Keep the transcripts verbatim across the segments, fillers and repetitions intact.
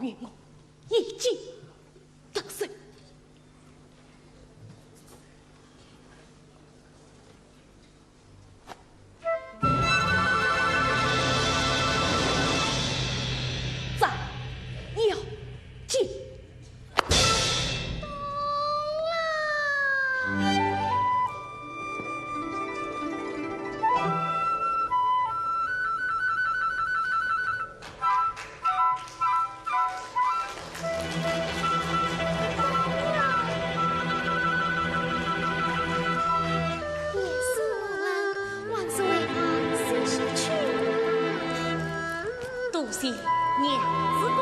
与我一计得胜。 斩妖剑。多谢娘子供。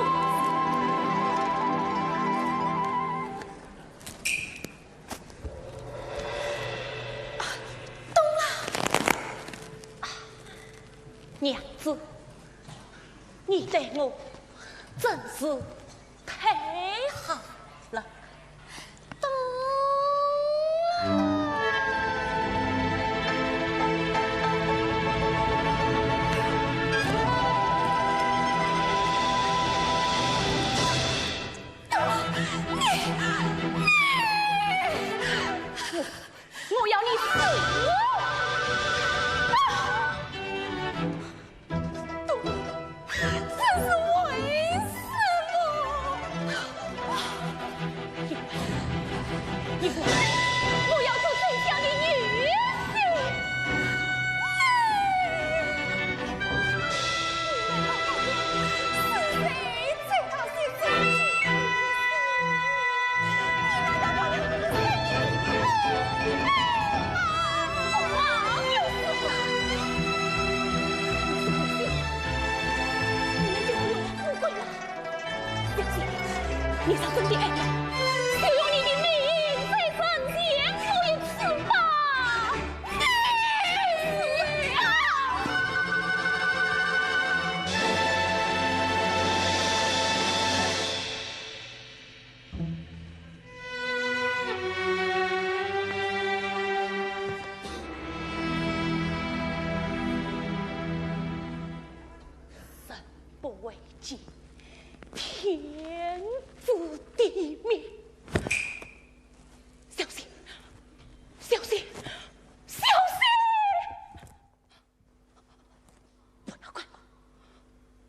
啊，冬啊！啊，娘子，你待我真是太好了。 我要你死！啊！冬，这是为什么？因为，因为我要做宰相的女婿。你们老大人是谁？ 你若真的爱我，就用你的命在人间走一次吧。 人不为己，天诛地灭。小心，小心，小心！ 不要怪我，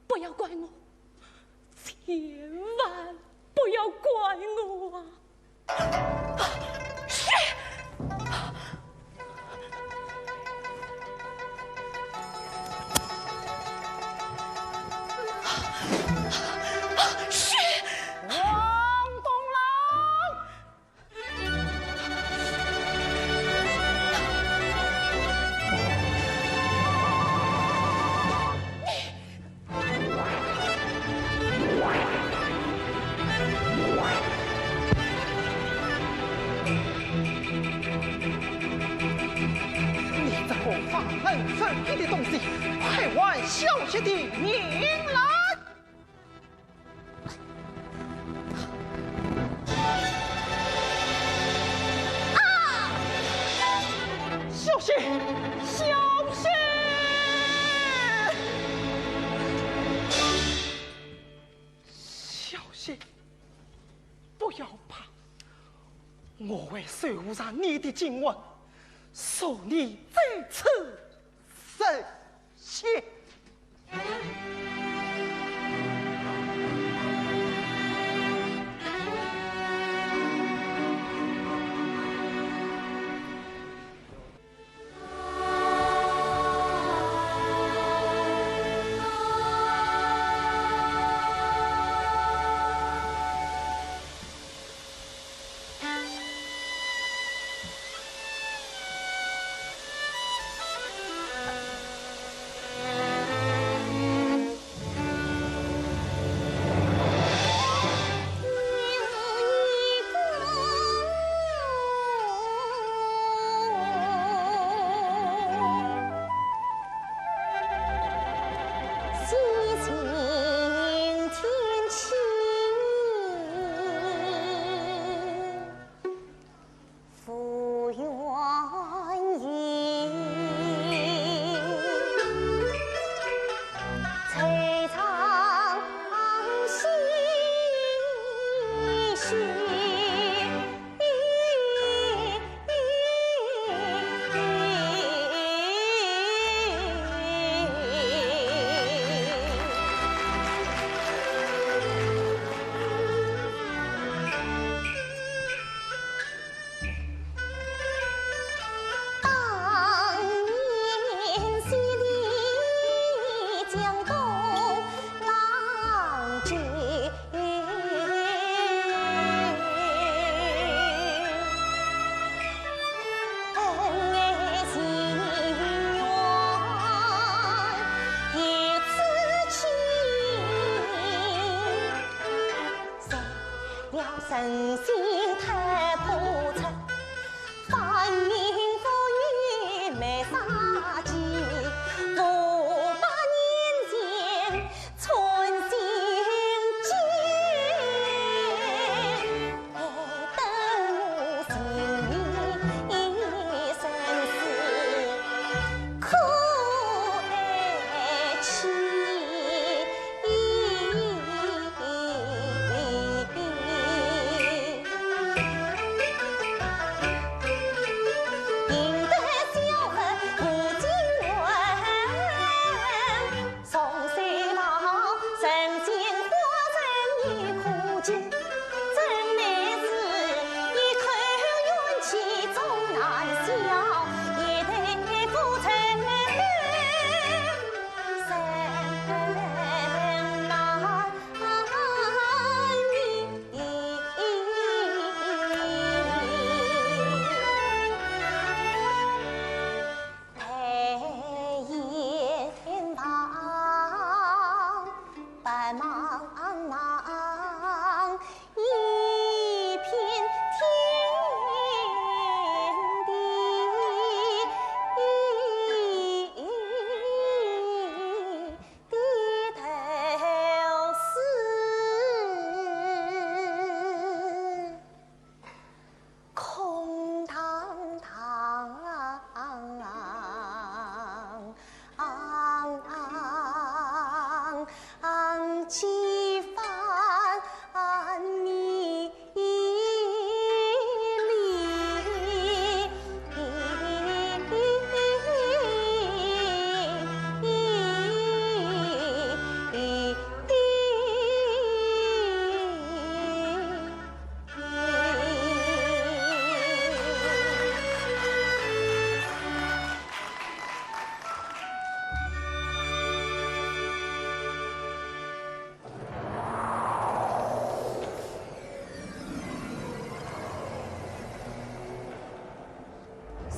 不要怪我，千万不要怪我啊！是，是，王东郎！ 你这个发人深气的东西，快还小姐的命来！ 啊！小姐，小姐，小姐，不要怕，我会收上你的金环，助你再次成 神仙。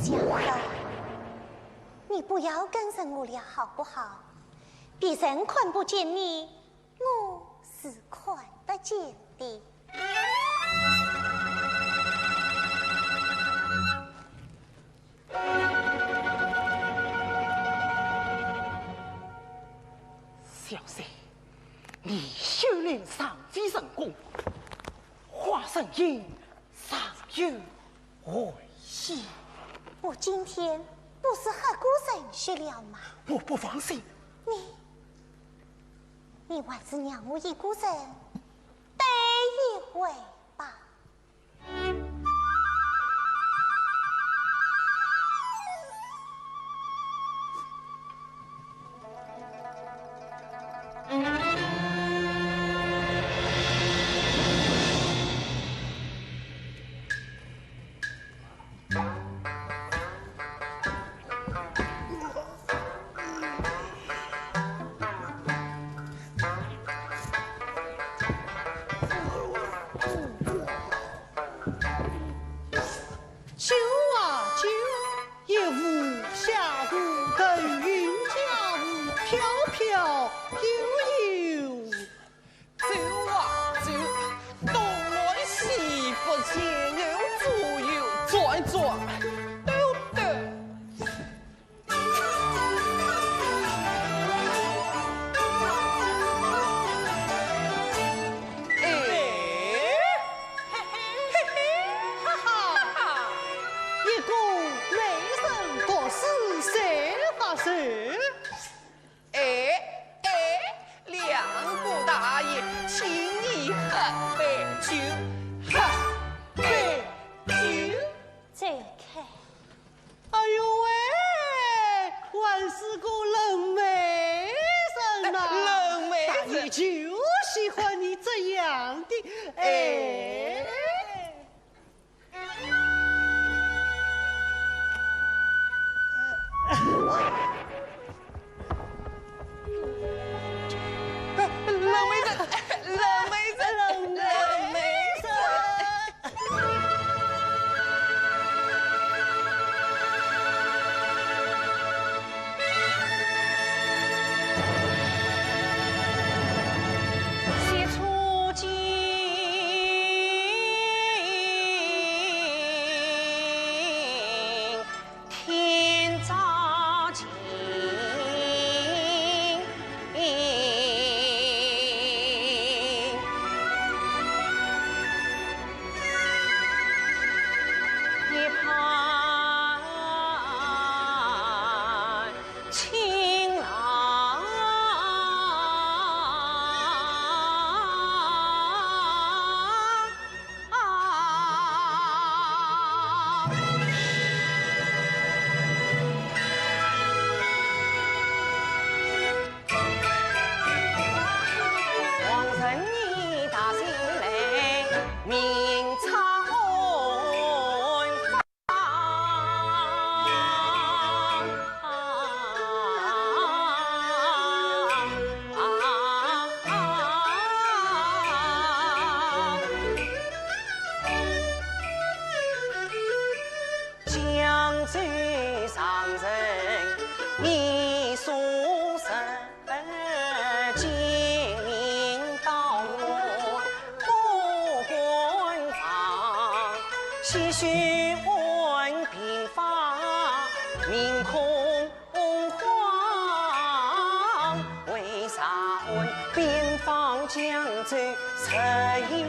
小宝，你不要跟着我了好不好？别人看不见你，我是看得见的。小姐，你修炼尚未成功，花神印尚有回音。我今天不是和古人学了吗？我不放心。你，你还是让我一个人待一会吧。 九啊九，一壶下壶，腾云驾雾，飘飘悠悠。九啊九，东南西北前后左右，转转兜兜。 哎，嘿嘿，哈哈，一个美人独自谁发愁？哎，哎，两个大爷，请你喝杯酒，喝杯酒。走开。 哎呦喂，还是个冷美人呐。冷美人。大爷就喜欢你这样的，哎。哎。 冷美人，冷美人，冷美人。继续问兵法，明空荒，为啥问兵法讲究十一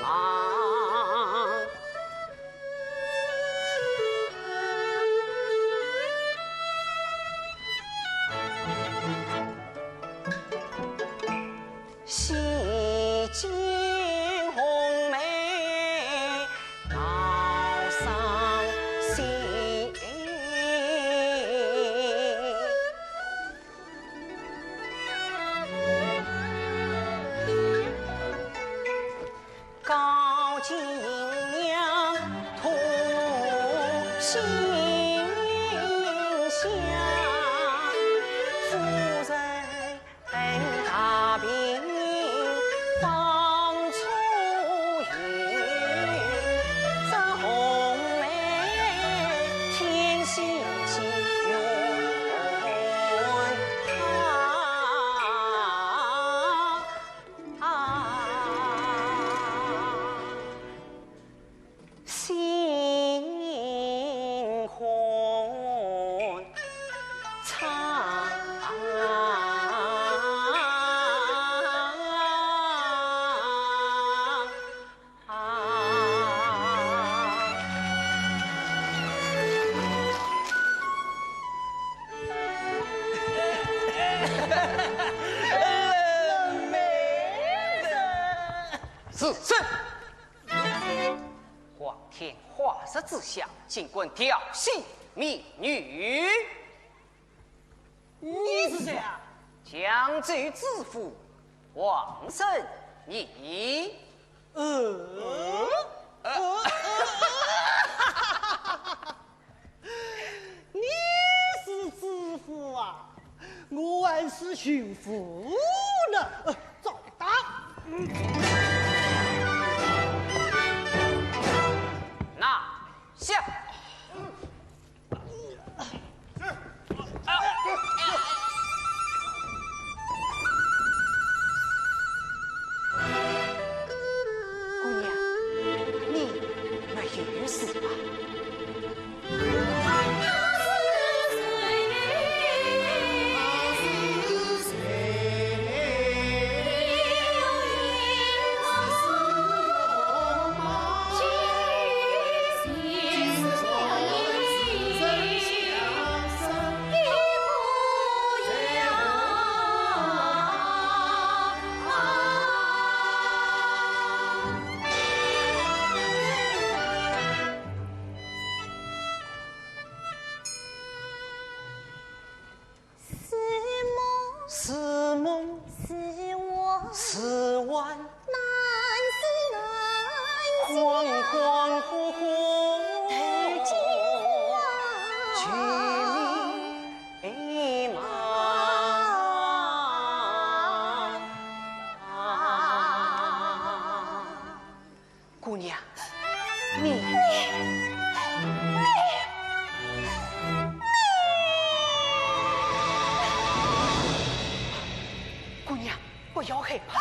忙？ 洗尽红梅，熬伤心。 高进娘，徒心下，夫人大病方出院，这红梅添喜气运啊。 啊，心欢畅。 啊。冷妹子。是，是。皇天化日之下，竟敢调戏民女。 你是谁啊？江州知府王生，你。呃？呃？你是知府啊？我还是巡抚呢。呃，找打。拿下。 姑娘，你没有事吧？似梦，似梦，似幻，似幻，难是难，恍恍惚惚，头颈啊，救命啊！ 姑娘，你，你，你，你，姑娘，不要害怕。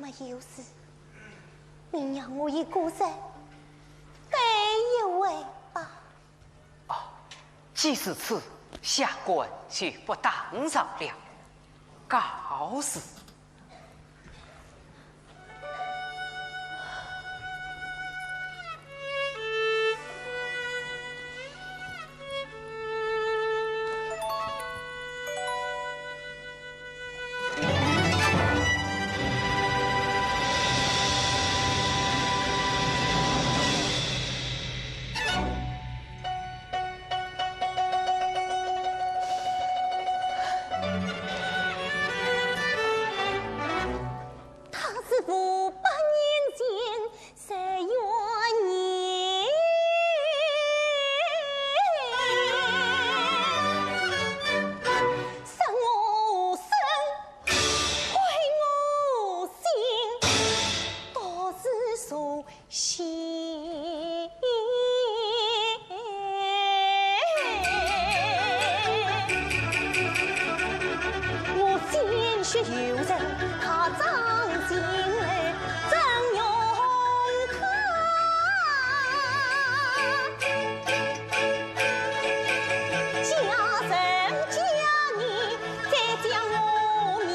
没有事，你让我一个人待一会吧。哦，既如此，下官就不打扰了，告辞。他是五百年前在原野伤我身，毁我心，到此 心。我鲜血流成，他掌心来怎用看？家人家你 再将我命。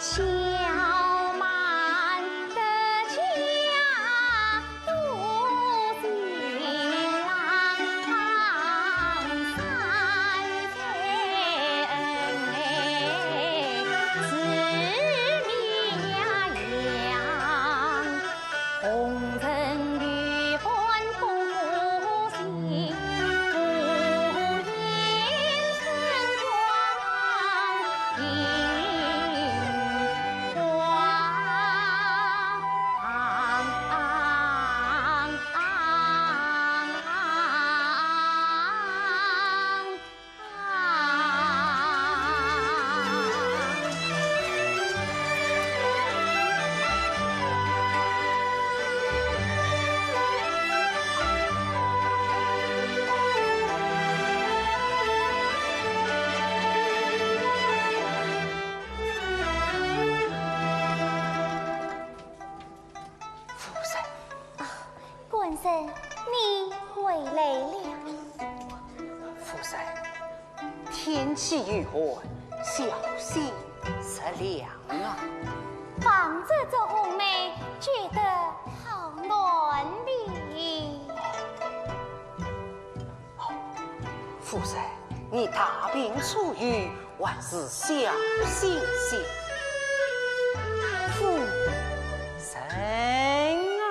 夫人。啊，官人，你回来了。夫人，天气有寒，小心着凉啊。望着这红梅，觉得好暖哩。 夫人，你大病初愈，还是小心些。夫人啊。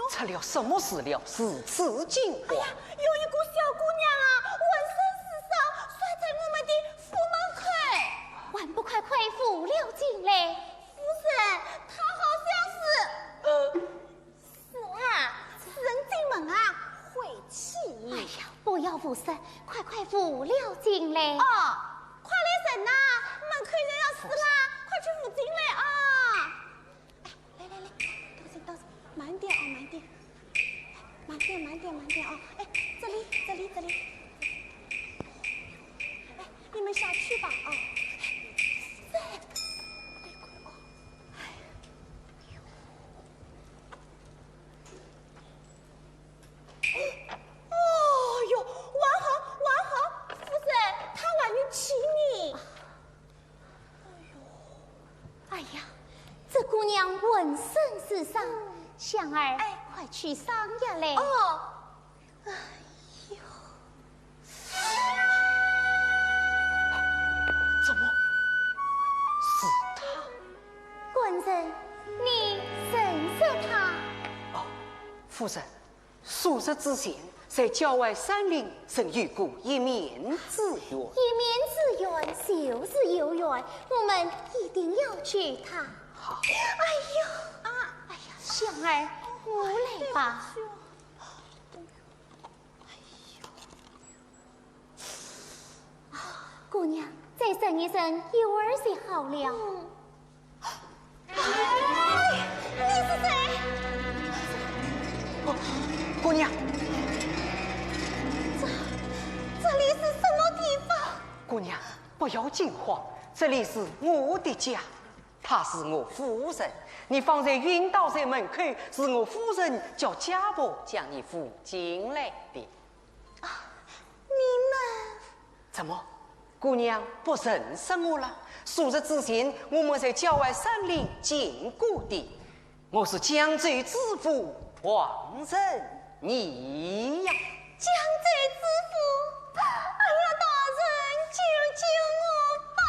出了什么事了？如此惊慌。哎呀，有一个小姑娘啊，浑身是伤，摔在我们的府门口。还不快快扶了进来？夫人，她好像是……呃，是啊，是人进门啊，晦气。哎呀，不要胡说，快快扶了进来。哦，快来人呐，门口人要死啦，快去扶进来啊！ 哎，来来来，当心当心，慢点啊，慢点，慢点慢点慢点啊！哎，这里这里这里，哎，你们下去吧啊！哎，这，哎，快啊！哎，哦哟，还好还好，夫人，她还有气呢。 哎呀，这姑娘浑身是伤，香儿，哎，快取伤药来。哦。哎呦，怎么是她？官人，你认识她？哦，夫人， 数日之前，在郊外山林曾有过一面之缘。一面之缘，就是有缘，我们一定要救她。好。哎呀，啊，哎呀，香儿，我来吧。对不起哦。等一等，一会儿就好了。嗯。哎，你是谁？姑娘，这，这里是什么地方？姑娘，不要惊慌，这里是我的家，她是我夫人。你方才晕倒在门口，是我夫人叫家婆将你扶进来的。你们怎么，姑娘不认识我了？数日之前，我们在郊外山林见过的。我是江州知府王仁义呀。江州知府，哎呀，大人，救救我吧！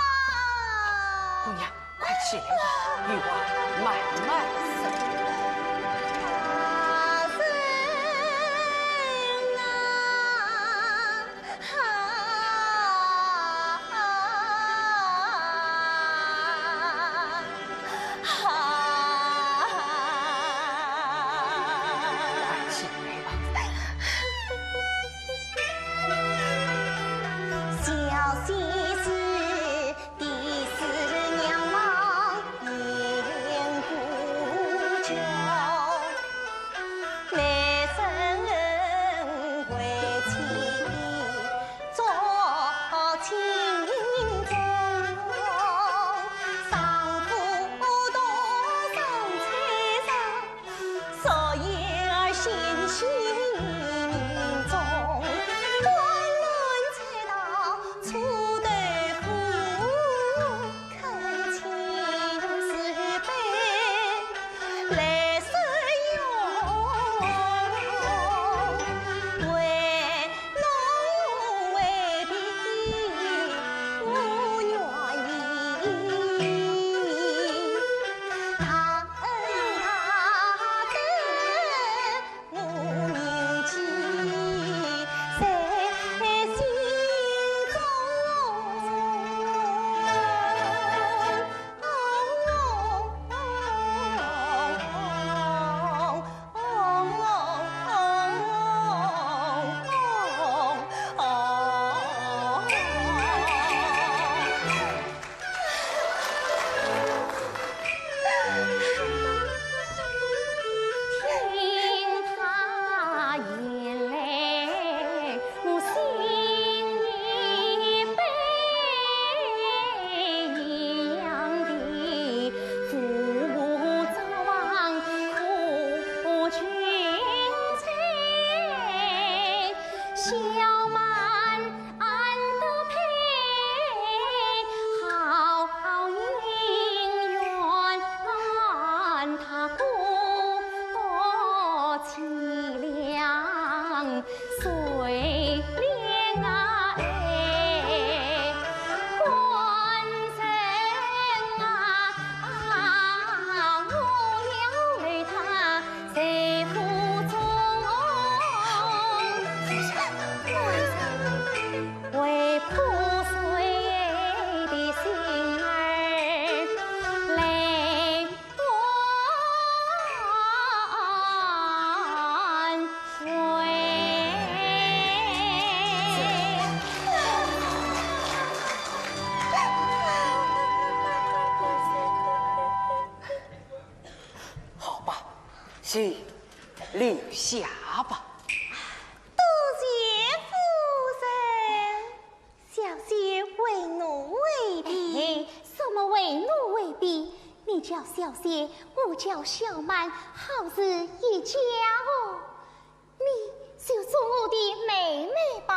姑娘，快起来吧，有话慢慢说。大人啊！快起来吧。小姐是 第四娘郎鄢姑桥，美人为妻做情中，丈夫多上妻上，所以儿心心中，关门才到出头府。 恳请慈悲来伸冤，为奴为婢无怨言，大恩大德 我铭记在心中。好吧，请留下吧。多谢夫人。小姐为奴为婢。什么为奴为婢？你叫小姐，我叫小满，好似一家哦。 你就做我的妹妹吧。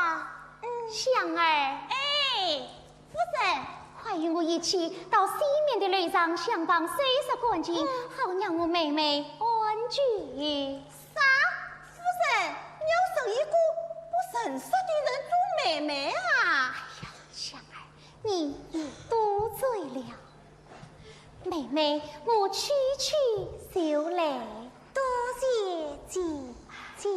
嗯。香儿。哎，夫人。快与我一起到西面的楼上厢房收拾干净，嗯。好让我妹妹安居。啥？夫人，你要认一个不认识的人做妹妹啊？哎呀，香儿，你又多嘴了。 妹妹，我去去就来。多谢姐姐。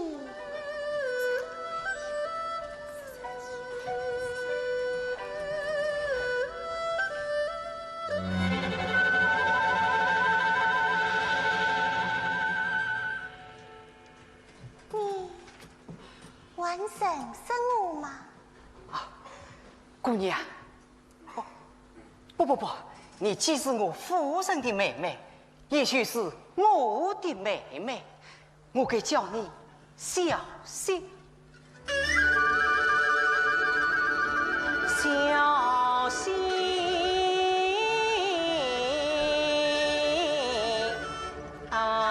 你还认识我吗？啊，姑娘，哦，不不不，你既是我夫人的妹妹，也就是我的妹妹，我该叫你小姐。小姐。 啊。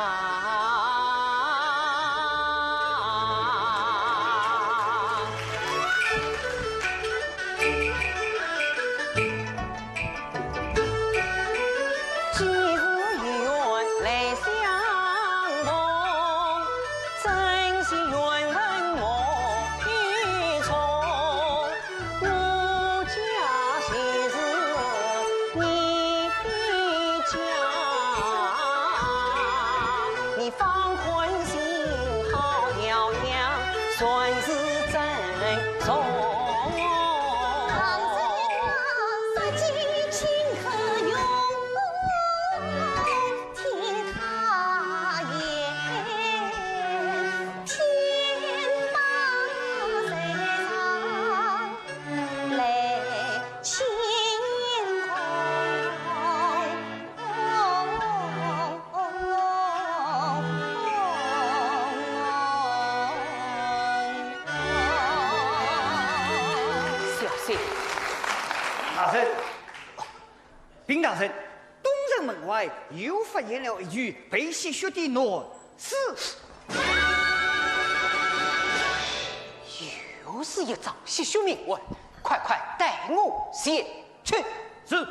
既是有缘来相逢，真是缘分莫与重。 我家就是你的家，你放宽心好调养，算是珍重。王子啊，说起情可永不 听他言，天马在上来轻狂。小姐。大人，禀大人， 东城门外又发现了一具被戏谑的男尸。又是一桩戏谑命案，快快带我前去。是。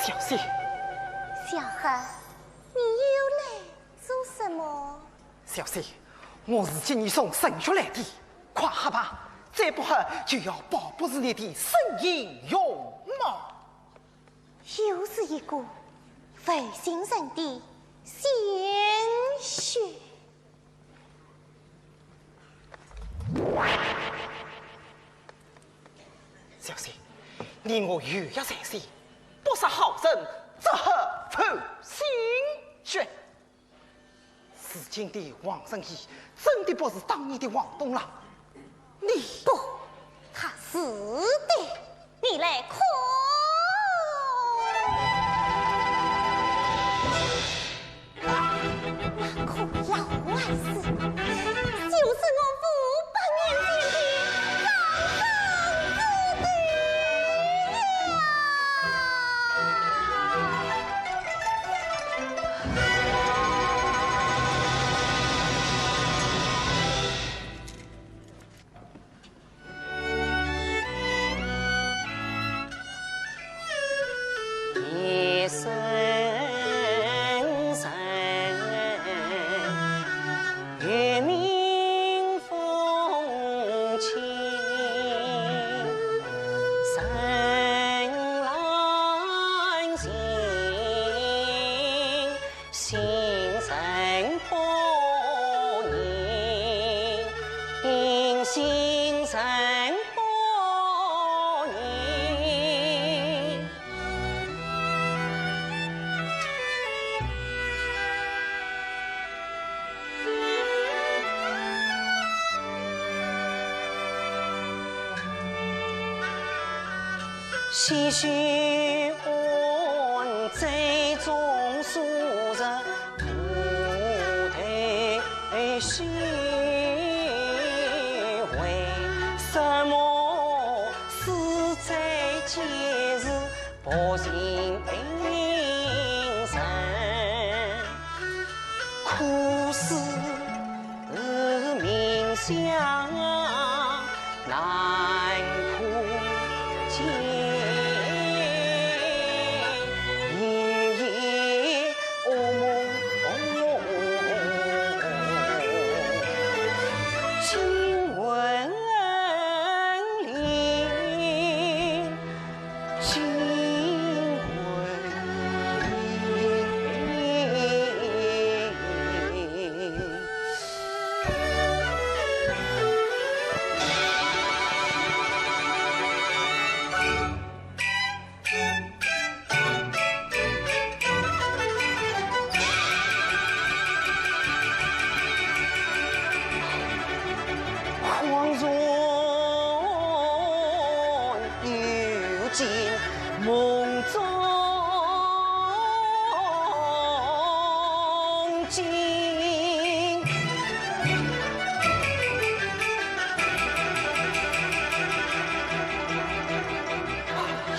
小姐。小何，你又来做什么？小姐，我是替你送神靴来的，快喝吧，再不喝就要保不住你的声音容貌。又是一个负心人的鲜血。 小姐，你我有约在先，不杀好人，只喝负心血。如今的王仁义真的不是当年的王东郎，你……不，他是的。 你来看。那棵老桉树，就是我五百年前的葬身之地呀。 一声声，月明风清，深蓝心。 心生不宁，心生不宁。唏嘘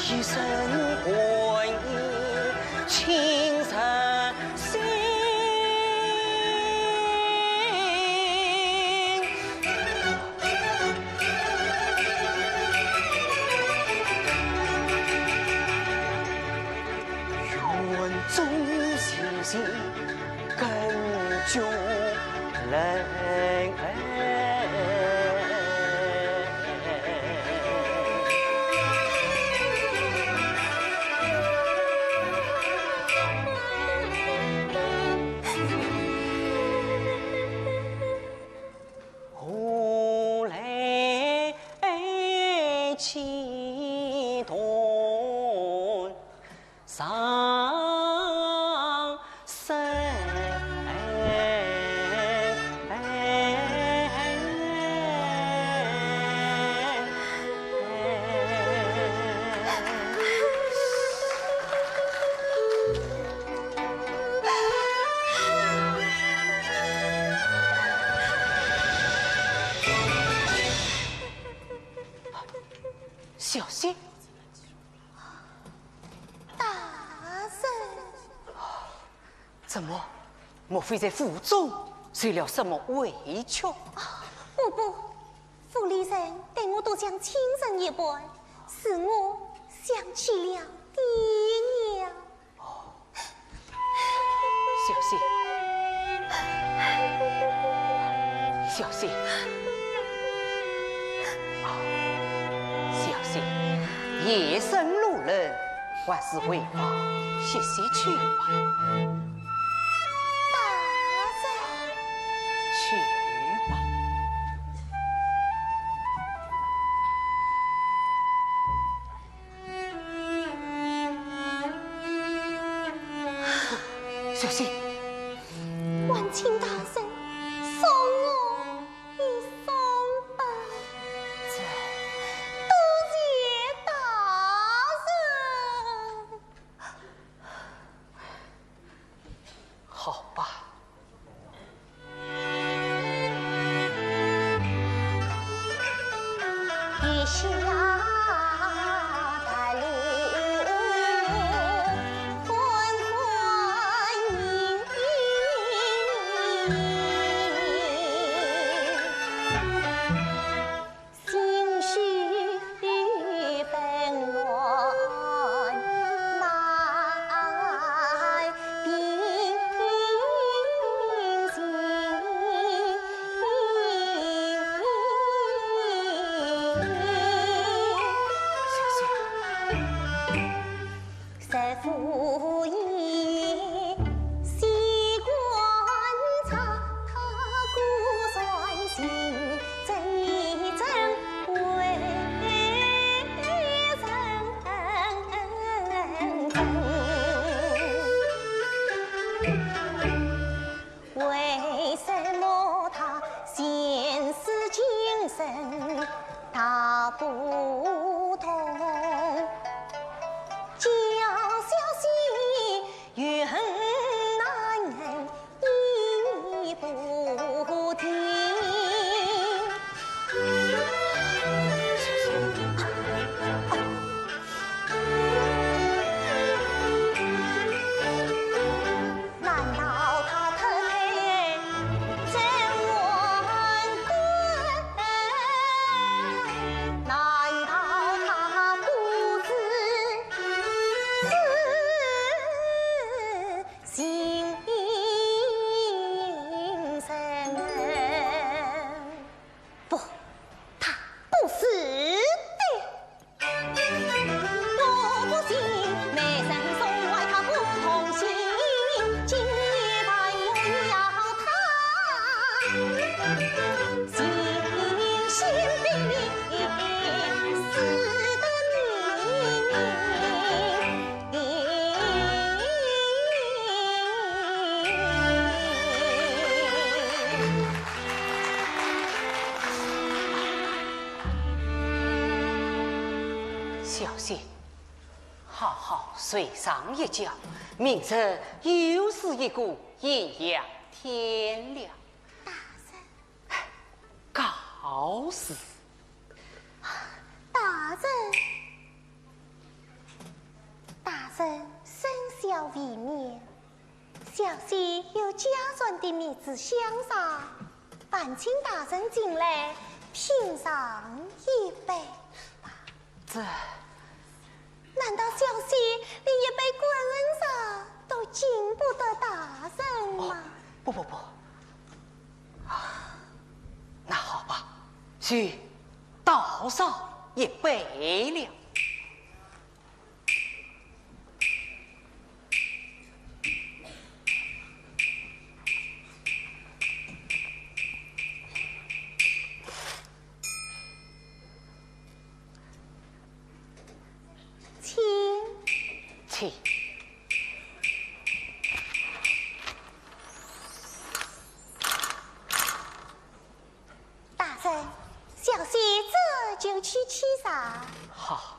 一生关于情深深。 愿忠心心，更救人。 何来激动伤神？小心！大人。怎么？莫非在府中受了什么委屈？不，不，府里人待我都像亲人一般，使我想起了爹娘。 小心，小心，啊，小心，夜深路冷，还是回房歇息去吧。大人。去吧。 小心！还请大人送我一送吧。这，多谢大人。好吧。 为什么他前世今生大不同？叫小姐怨恨难言意不定。 难道他特来真还魂？难道他不知是心生恨？不，他不是的。 小姐，好好睡上一觉，明日又是一个艳阳天亮。大人。告辞。大人，大人，生肖未免，小婿有家传的蜜制香茶，烦请大人进来品尝一杯吧。这，难道小婿连一杯官人茶都敬不得大人吗？哦，不不不。啊，那好吧，就倒上一杯了。 请。请。大人，小婿这就去沏茶。好。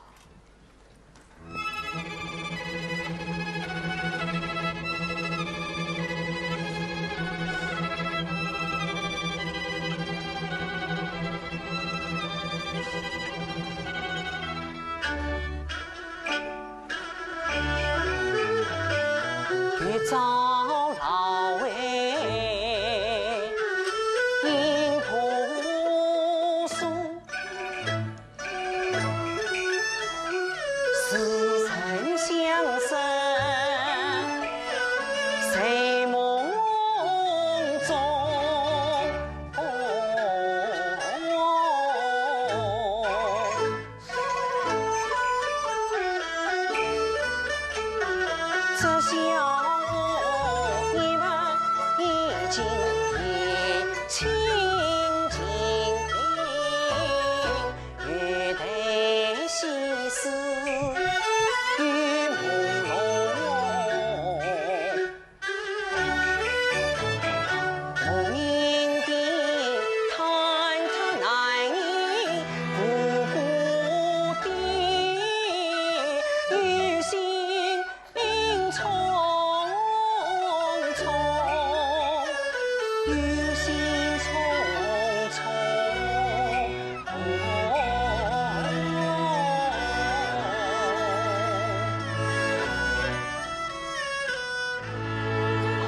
大人，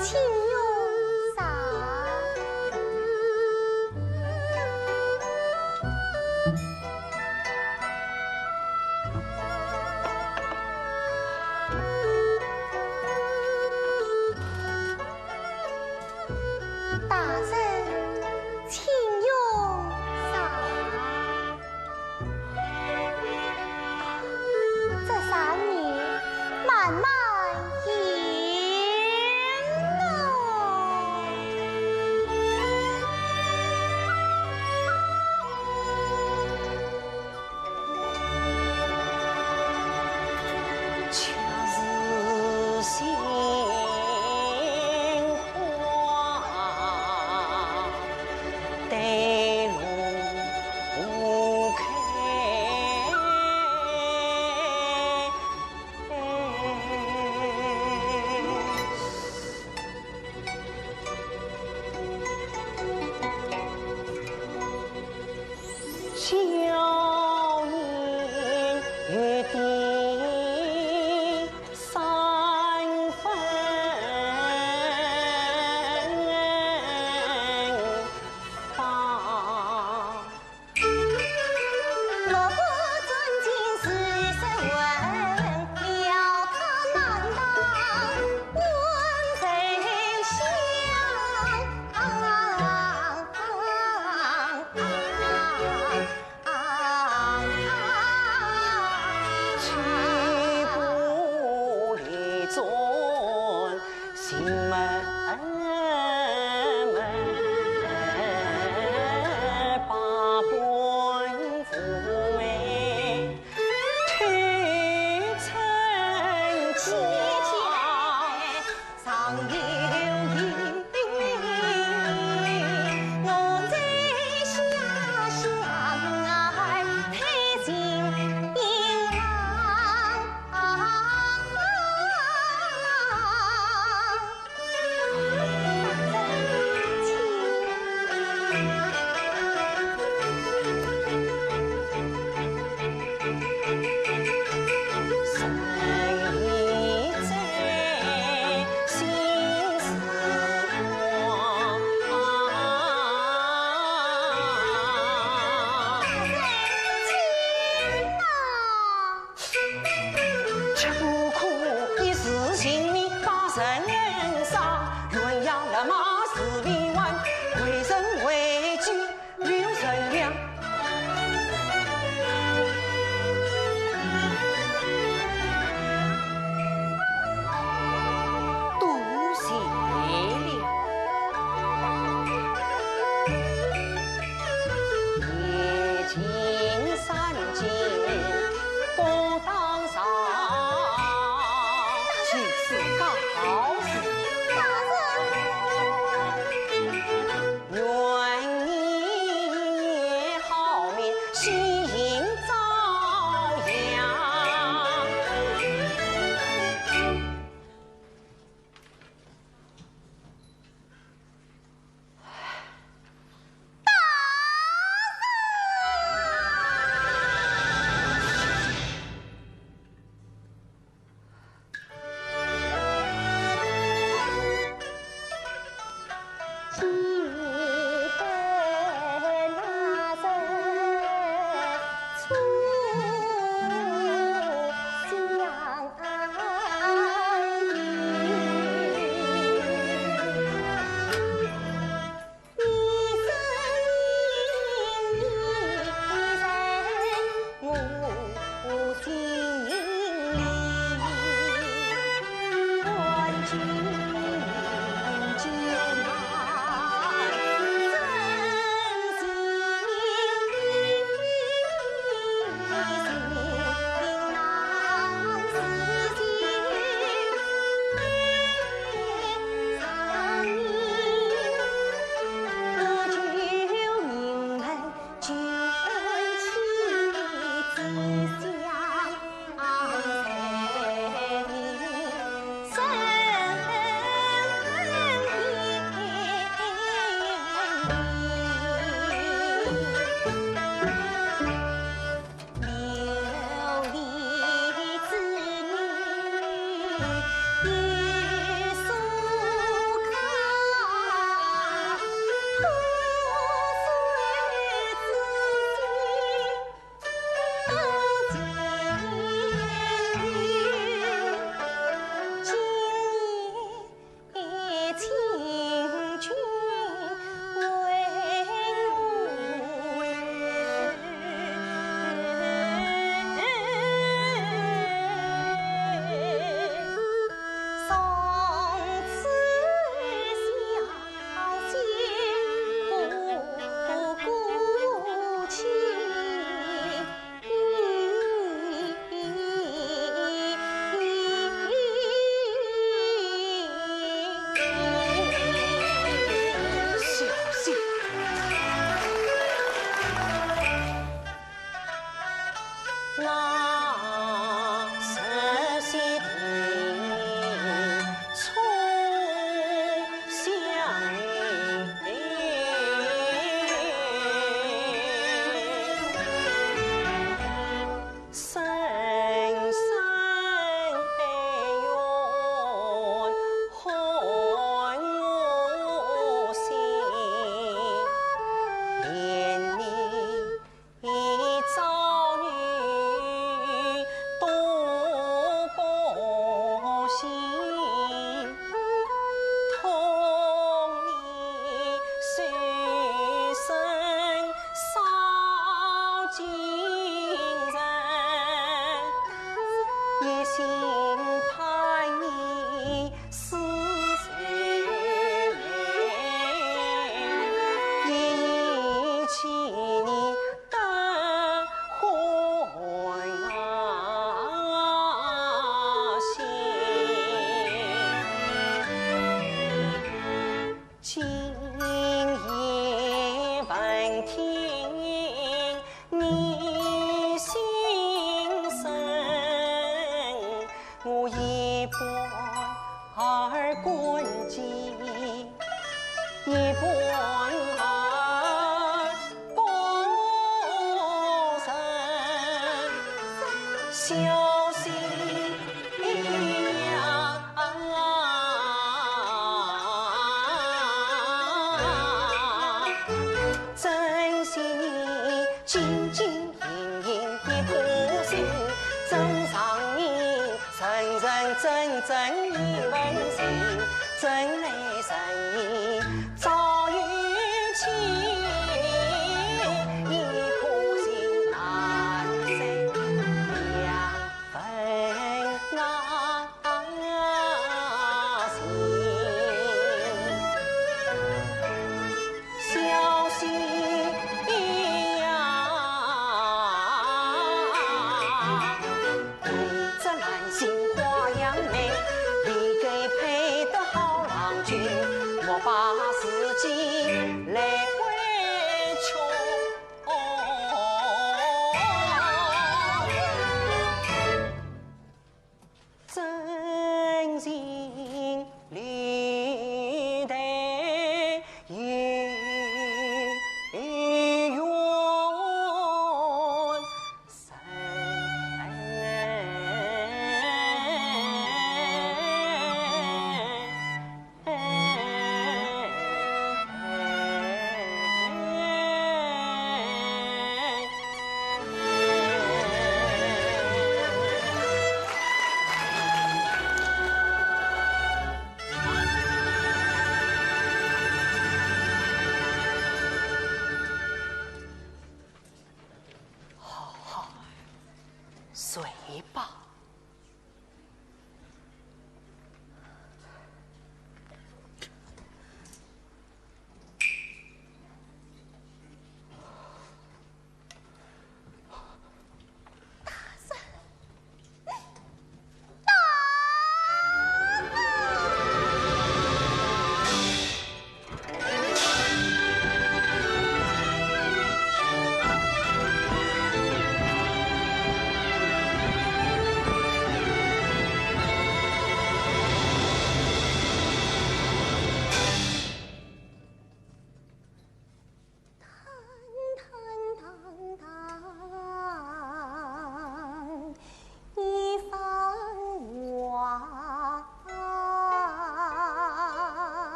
请用茶。大人，请用茶。 这茶你慢慢饮哦。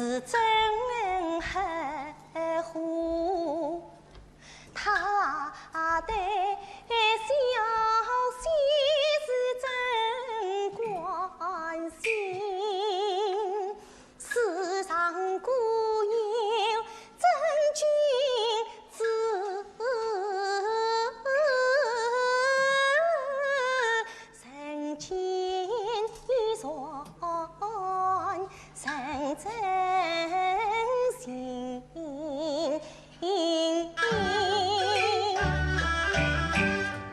是真合乎，他对小仙是真关心。世上固有真君子，人间有善人真心。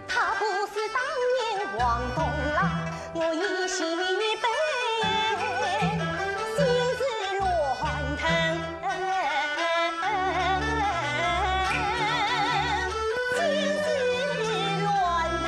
他不是当年王东郎，我一心一辈，心似乱藤，心似乱藤。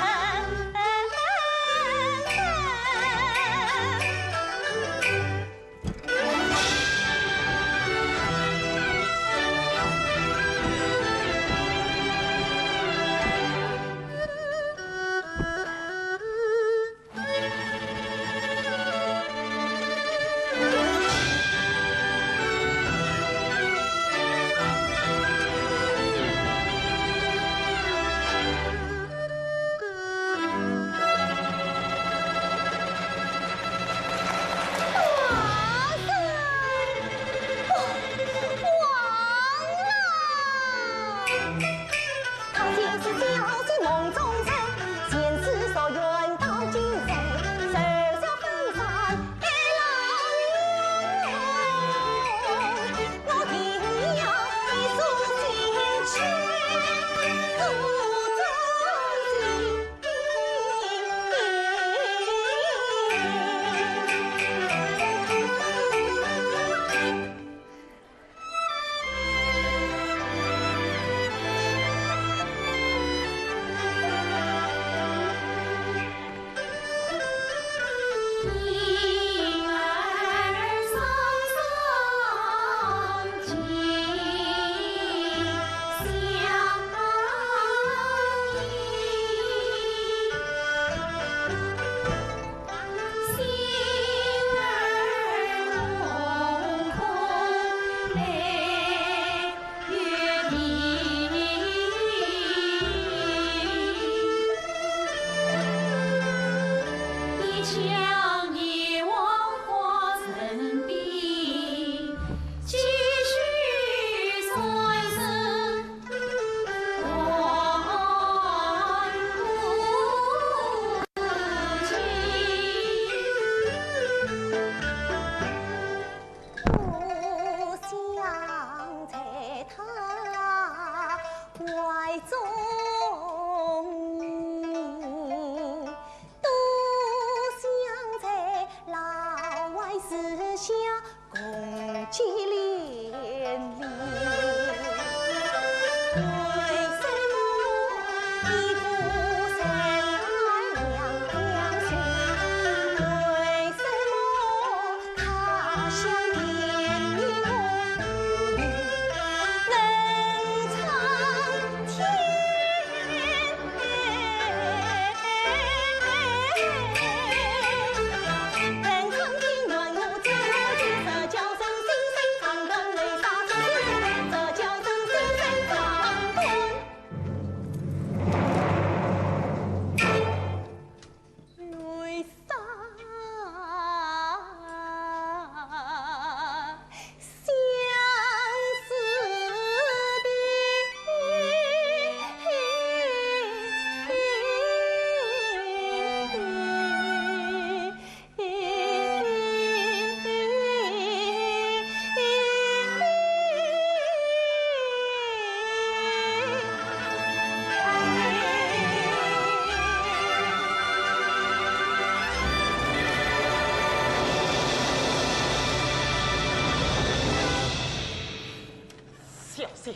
小姐，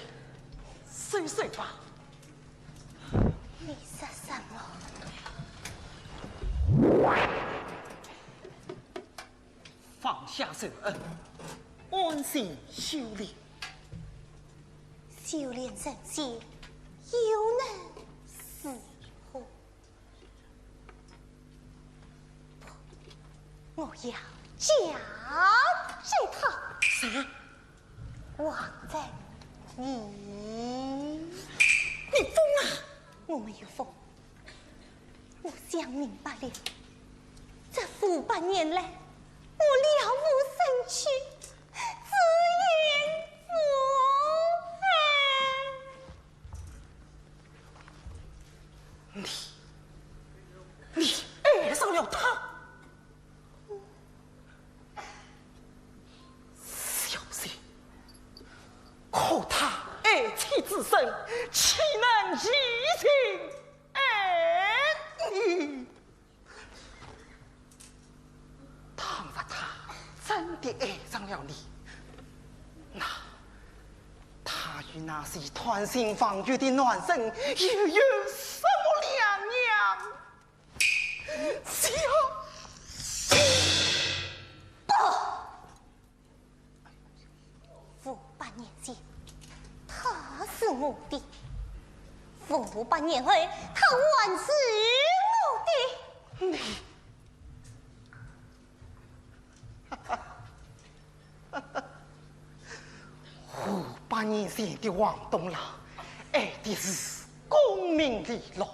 收手吧。你说什么？ 放下仇恨，安心修炼。修炼成仙又能如何？不，我要嫁给他。啥？王正义。你疯啊！我没有疯，我想明白了。这五百年来，我了无生趣，自言自语。 你，你爱上了他？小姐，可他爱妻之深，岂能移情爱你？ 倘若他真的爱上了你，那他与那些贪心妄语的男人又有什么两样？小姐，不！ 五百年前，他是我的，五百年后，他还是我的。你，五百年前的王东郎，爱的是功名利禄，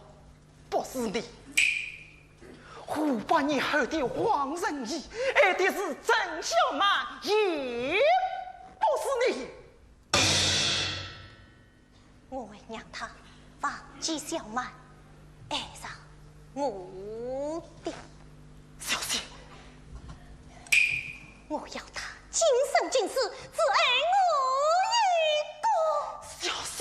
不是你。五百年后的王仁义，爱的是陈小曼，也不是你。我会让他忘记小曼，爱上我的。小姐，我要他今生今世只爱我一个。小姐，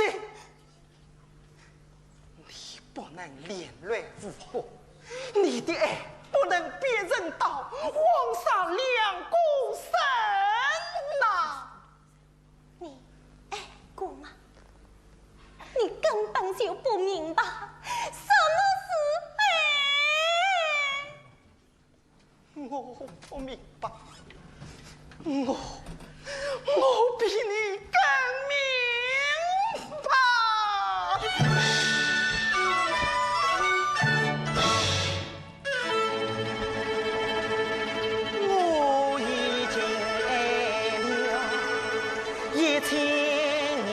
你不能恋恋不舍，你的爱不能变成到黄沙两个人呐。你爱过吗？你根本就不明白什么是爱。 我不明白，我，我比你更明白。我已经爱了一千年。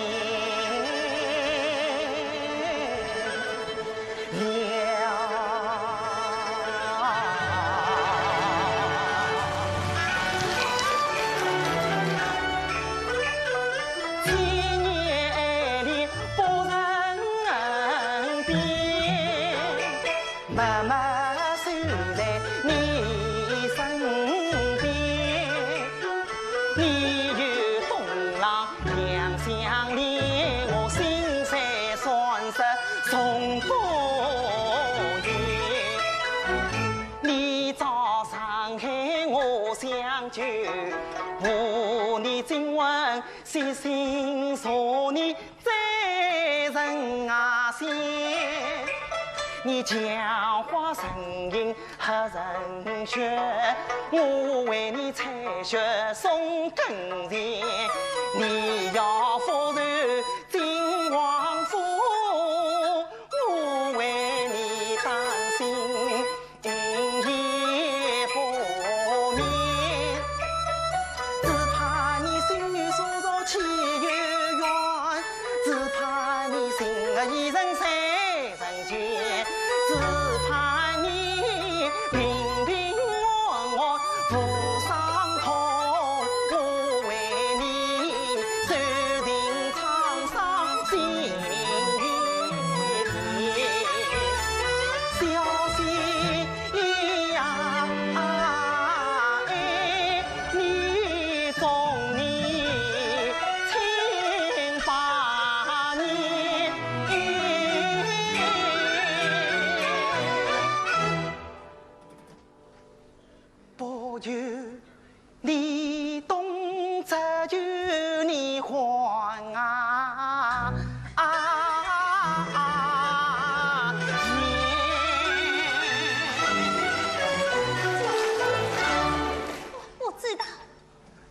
我知道，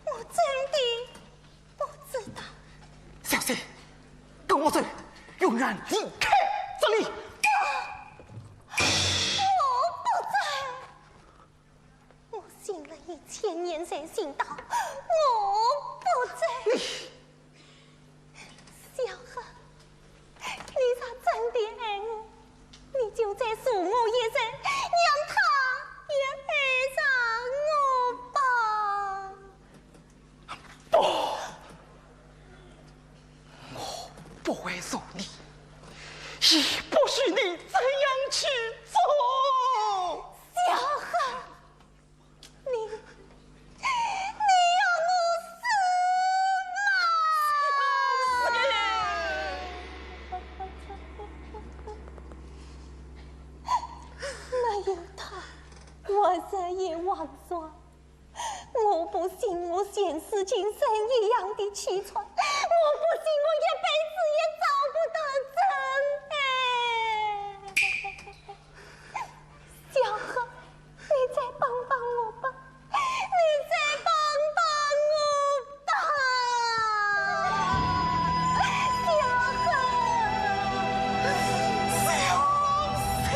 我真的不知道。小姐，跟我走，永远离开这里。我不走。 我寻了一千年才寻到，我不你，小何，你若真的爱我，你就再助我一程，让他也爱上我吧。不，我不会助你，也不许你这样去做。小何， 你，你要我死吗？没有他，我日夜waksa。我不信我前世今生一样的凄惨，我不信我一辈子也找不到真爱。 小何，你再帮帮我吧，你再帮帮我吧，小何。小何。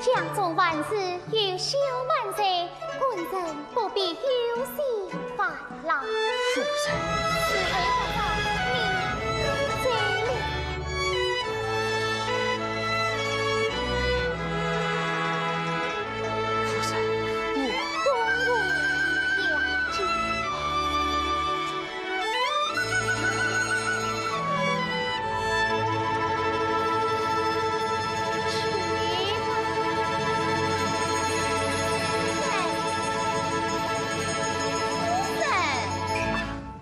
家中万事有小满在，官人不必忧心烦恼。夫人。时候不早，你走了。夫人，我……公务要紧。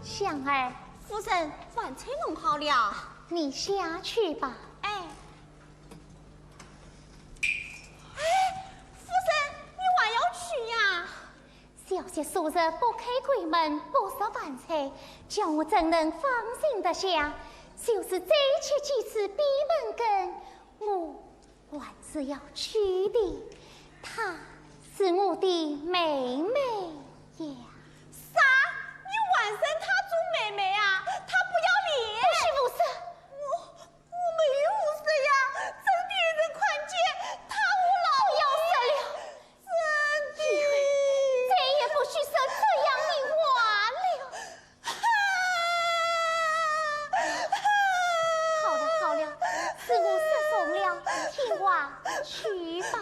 香儿。夫人，饭菜弄好了。你下去吧。哎。哎，夫人，你还要去呀？ 小姐素日不开闺门，不食饭菜，叫我怎能放心得下？就是再吃几次闭门羹，我还是要去的。她是我的妹妹呀。啥？你还认她做妹妹啊？她不要脸！不许胡说！我…… 我没有胡说呀，真的有人看见她和老爷……不要说了，真的。以后再也不许说这样的话了。好了，好了，是我失宠了，听话去吧。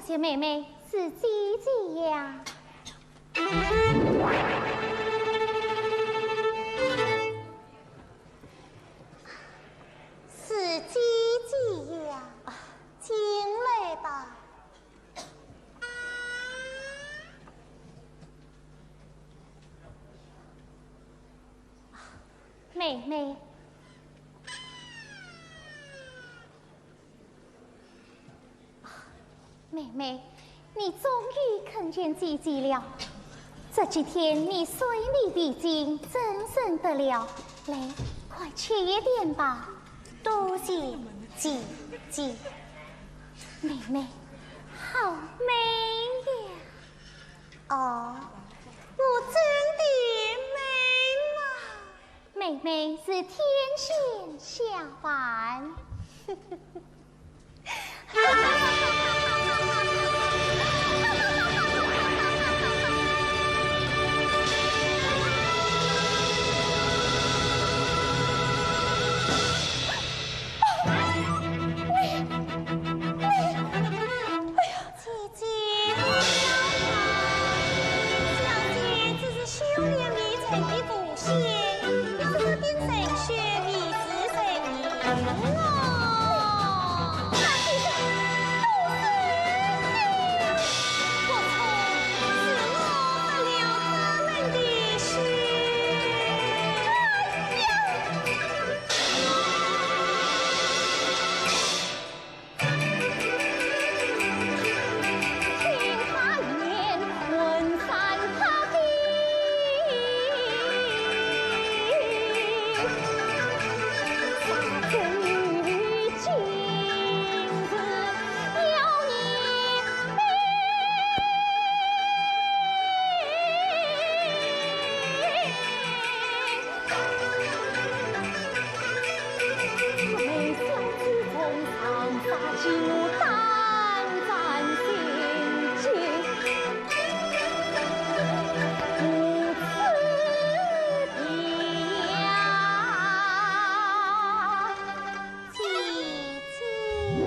姐妹妹，是姐姐呀。是姐姐呀，进来吧。妹妹。 妹妹，你终于肯见姐姐了。这几天你睡眠不足，怎生得了？来，快吃一点吧。多谢姐姐。妹妹，好美呀！哦，我真的美吗？ 妹妹是天仙下凡。姐姐，不要怕，小姐只是修炼未成的徒仙，你这点神识未知神灵哦。那姐姐，都是你。不错，是我发了他们的心。哎呀！ 姐姐。你，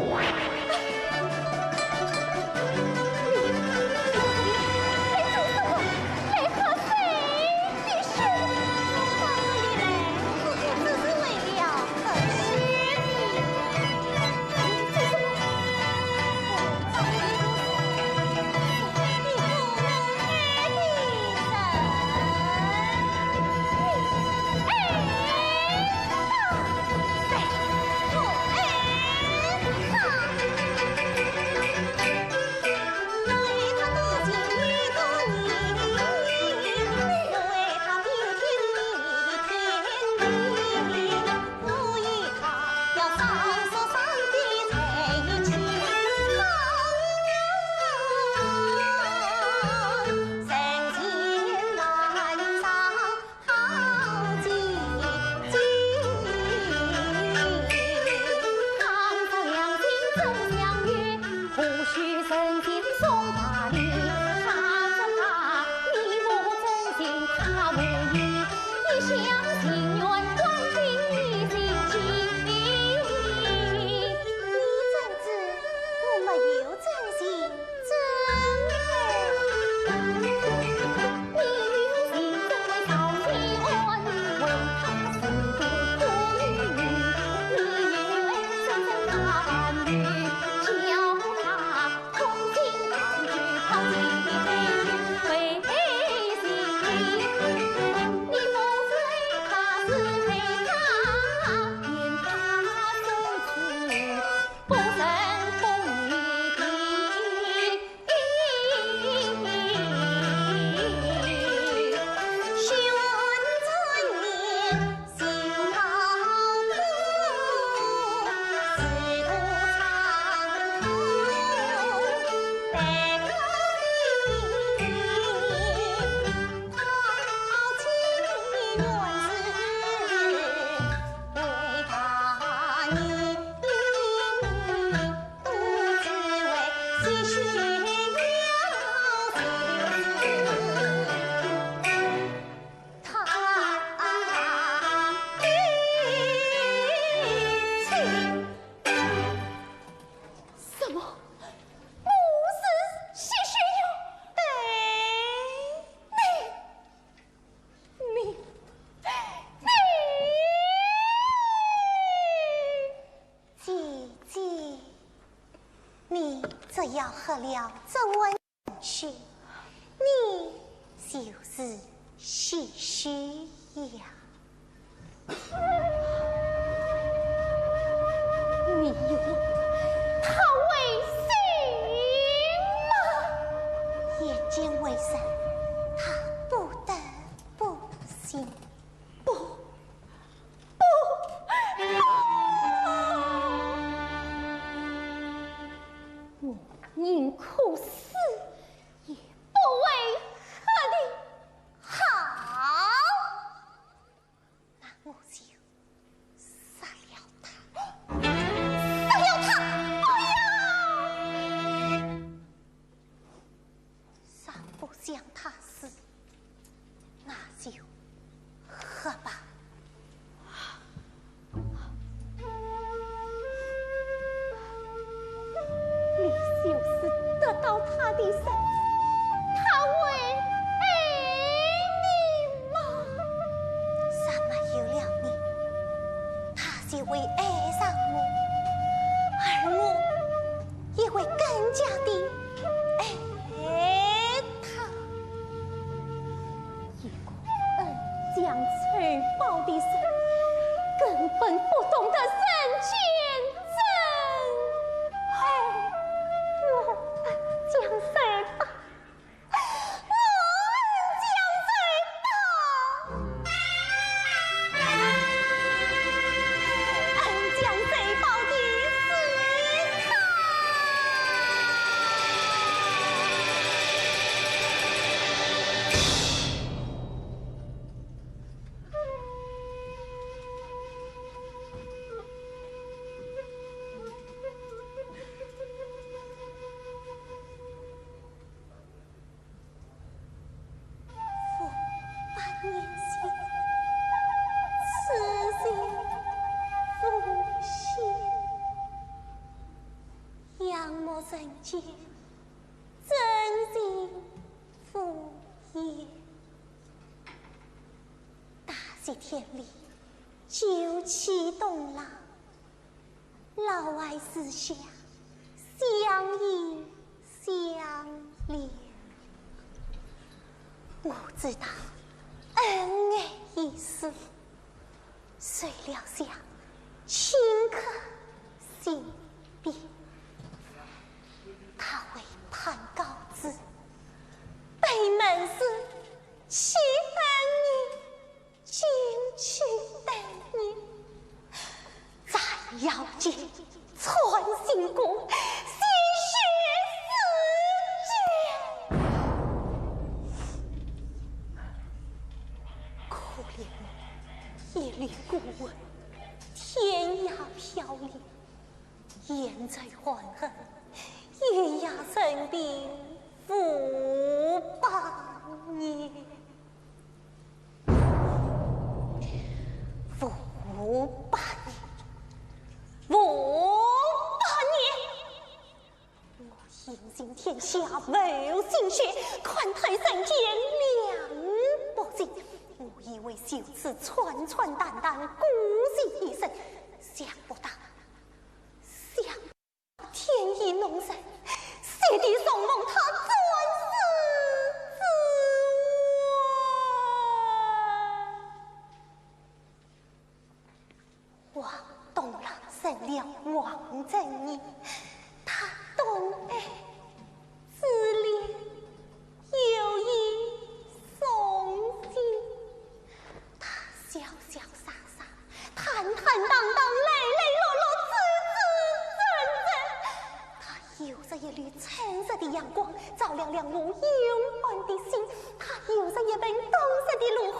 你，你，你做什么？你和谁？你是？我放你来，我只是为了和稀泥。你做什么？我放你不走，你不能爱的人。你，哎，啊！你怎知我没有真心？要喝了这碗酒，你就是喜事呀。你有他为信吗？眼见为实，他不得不信。不，不，不！我宁可死，也不会和你好。那我就杀了他。杀了他！不要！ 若不想他死，那就喝吧。你就是得到他的人，他会爱你吗？若没有了你，他就会爱上我，而我 也会更加地爱他。一个恩将仇报的人，根本不懂得人间真爱。我恩将仇报，我恩将仇报。 恩将仇报的是他。我百年前，痴情无限，仰慕人间，真情无言。大雪天里，九曲东楼， 老爱树下，相依相恋。我知道恩爱一世，谁料想顷刻心变。他为攀高枝，背门思，岂恨你 进取的你，斩妖剑，穿心宫，鲜血四溅。可怜我一粒孤魂，天涯飘零，眼泪含恨，月夜生病无百年。 无百年，无百年！我饮尽天下父心血，看透人间凉薄情。我以为就此穿穿淡淡，孤寂一生，想不到，想 天意弄人，雪地重逢他转世之晚。王东郎成了王正义，他懂爱之恋，有意送行。他潇潇洒洒， 坦坦荡荡，磊磊落落，赤赤诚诚。他有着一缕炙热的阳光，照亮了我幽暗的心。他有着一盆冬日的炉火，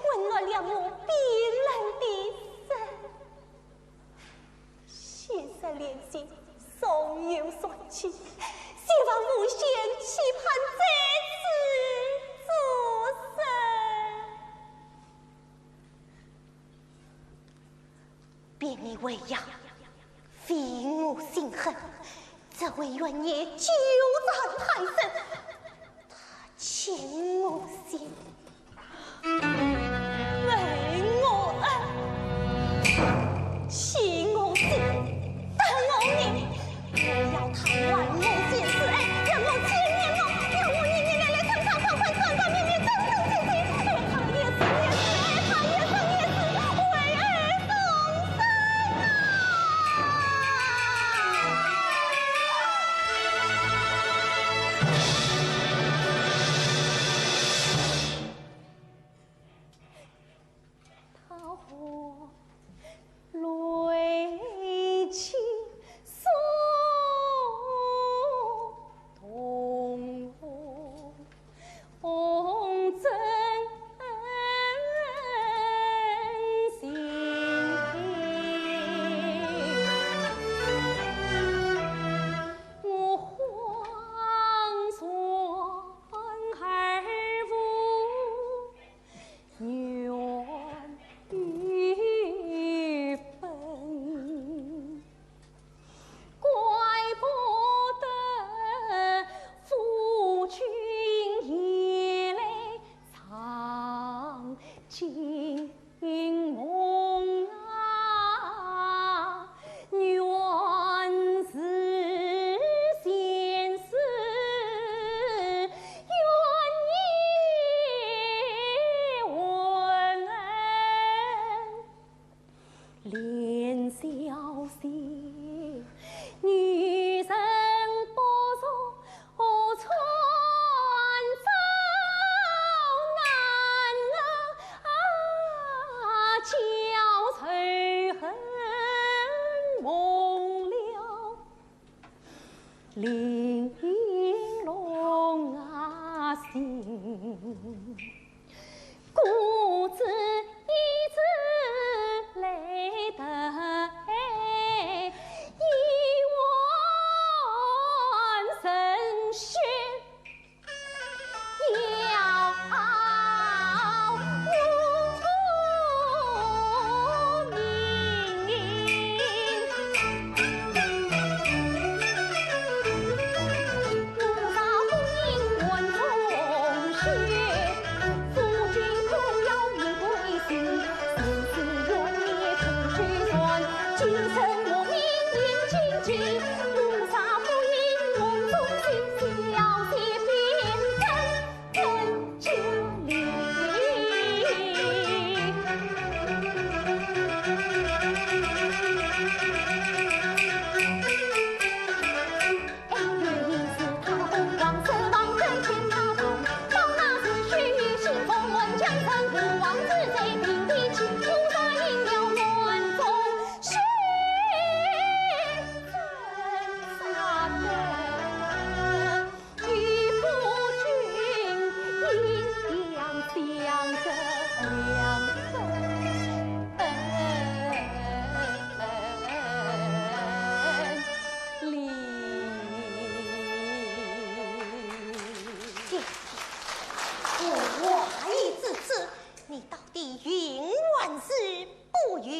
温暖了我冰冷的身。昔日恋心，终有传奇，希望无限，期盼再次重生。 便你为妖，非我心恨，只为冤孽纠缠太深。他情我心，恨我恩，欺我心，得我名，我要他还我前世。玲珑啊，心，故知一直来得一往成雪。 姐姐，我话已至此，你到底允还是不允？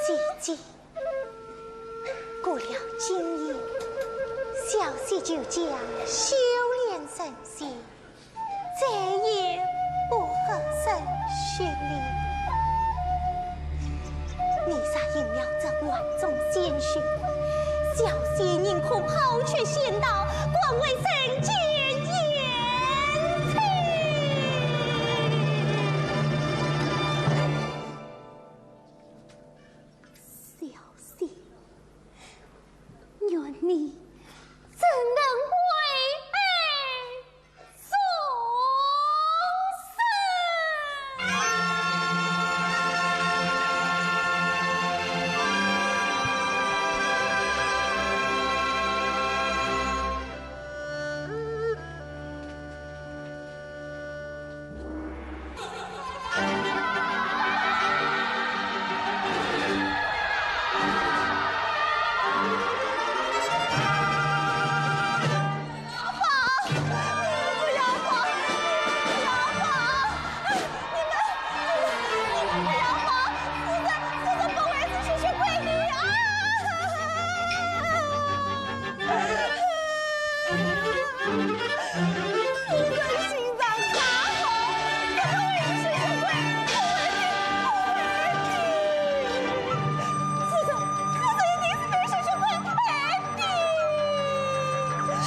姐姐，过了今夜，小婿就将修炼成仙，再也不喝冷血了。你若应了这碗中仙血，小婿宁可抛却仙道，甘为人间烟尘。 小婿，愿你怎能为爱终生？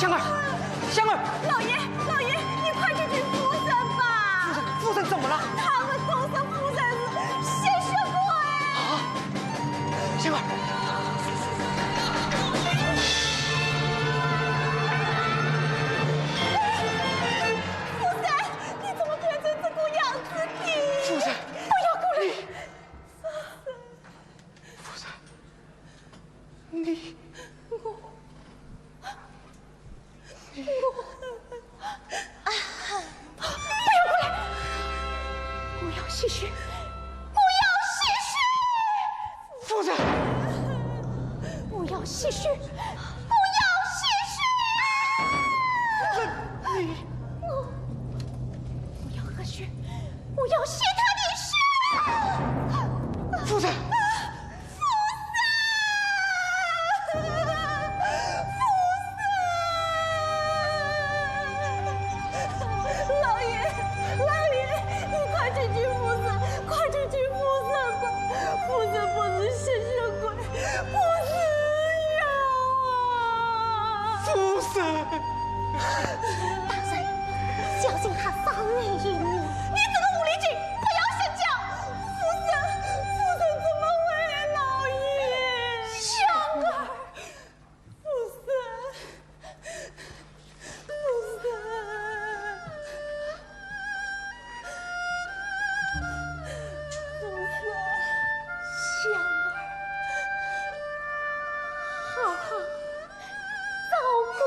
香儿，香儿！老爷，老爷，你快救救夫人吧！夫人，夫人怎么了？他们都说夫人是吸血鬼！啊！ 香儿。夫人，你怎么变成这个样子的？夫人，不要过来！夫人，你，我， 不要过来！不要吸血！不要吸血！夫人！不要吸血！不要吸血！我，我要喝血，我要吸他的血！夫人！夫人！夫人！老爷，老爷，你快救救夫人，快救救夫人吧！夫人不是吸血鬼， 不是呀！夫人！大人，小心他伤害于你。你这个狐狸精，不要乱讲！夫人，夫人怎么会？老爷，香儿，夫人。 夫人，夫人，香儿，好好照顾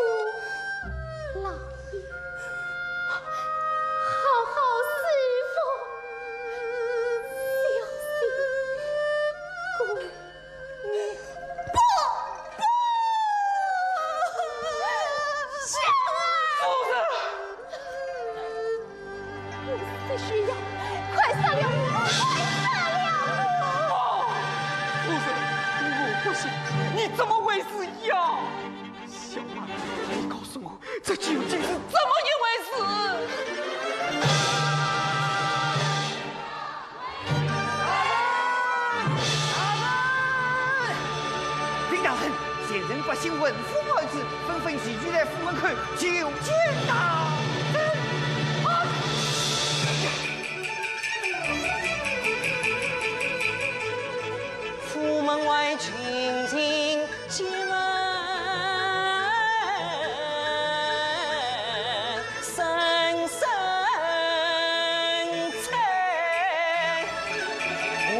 老爷，好好侍奉小心。 不，不！香儿！夫人！我是需要，快杀了我，快杀了我！不！夫人，我不信，你怎么会是妖？香儿，你告诉我， 这究竟是怎么一回事？禀大人，前程百姓闻府而至，纷纷齐聚在府门口求见大人。啊！府门外群情 激门声声催，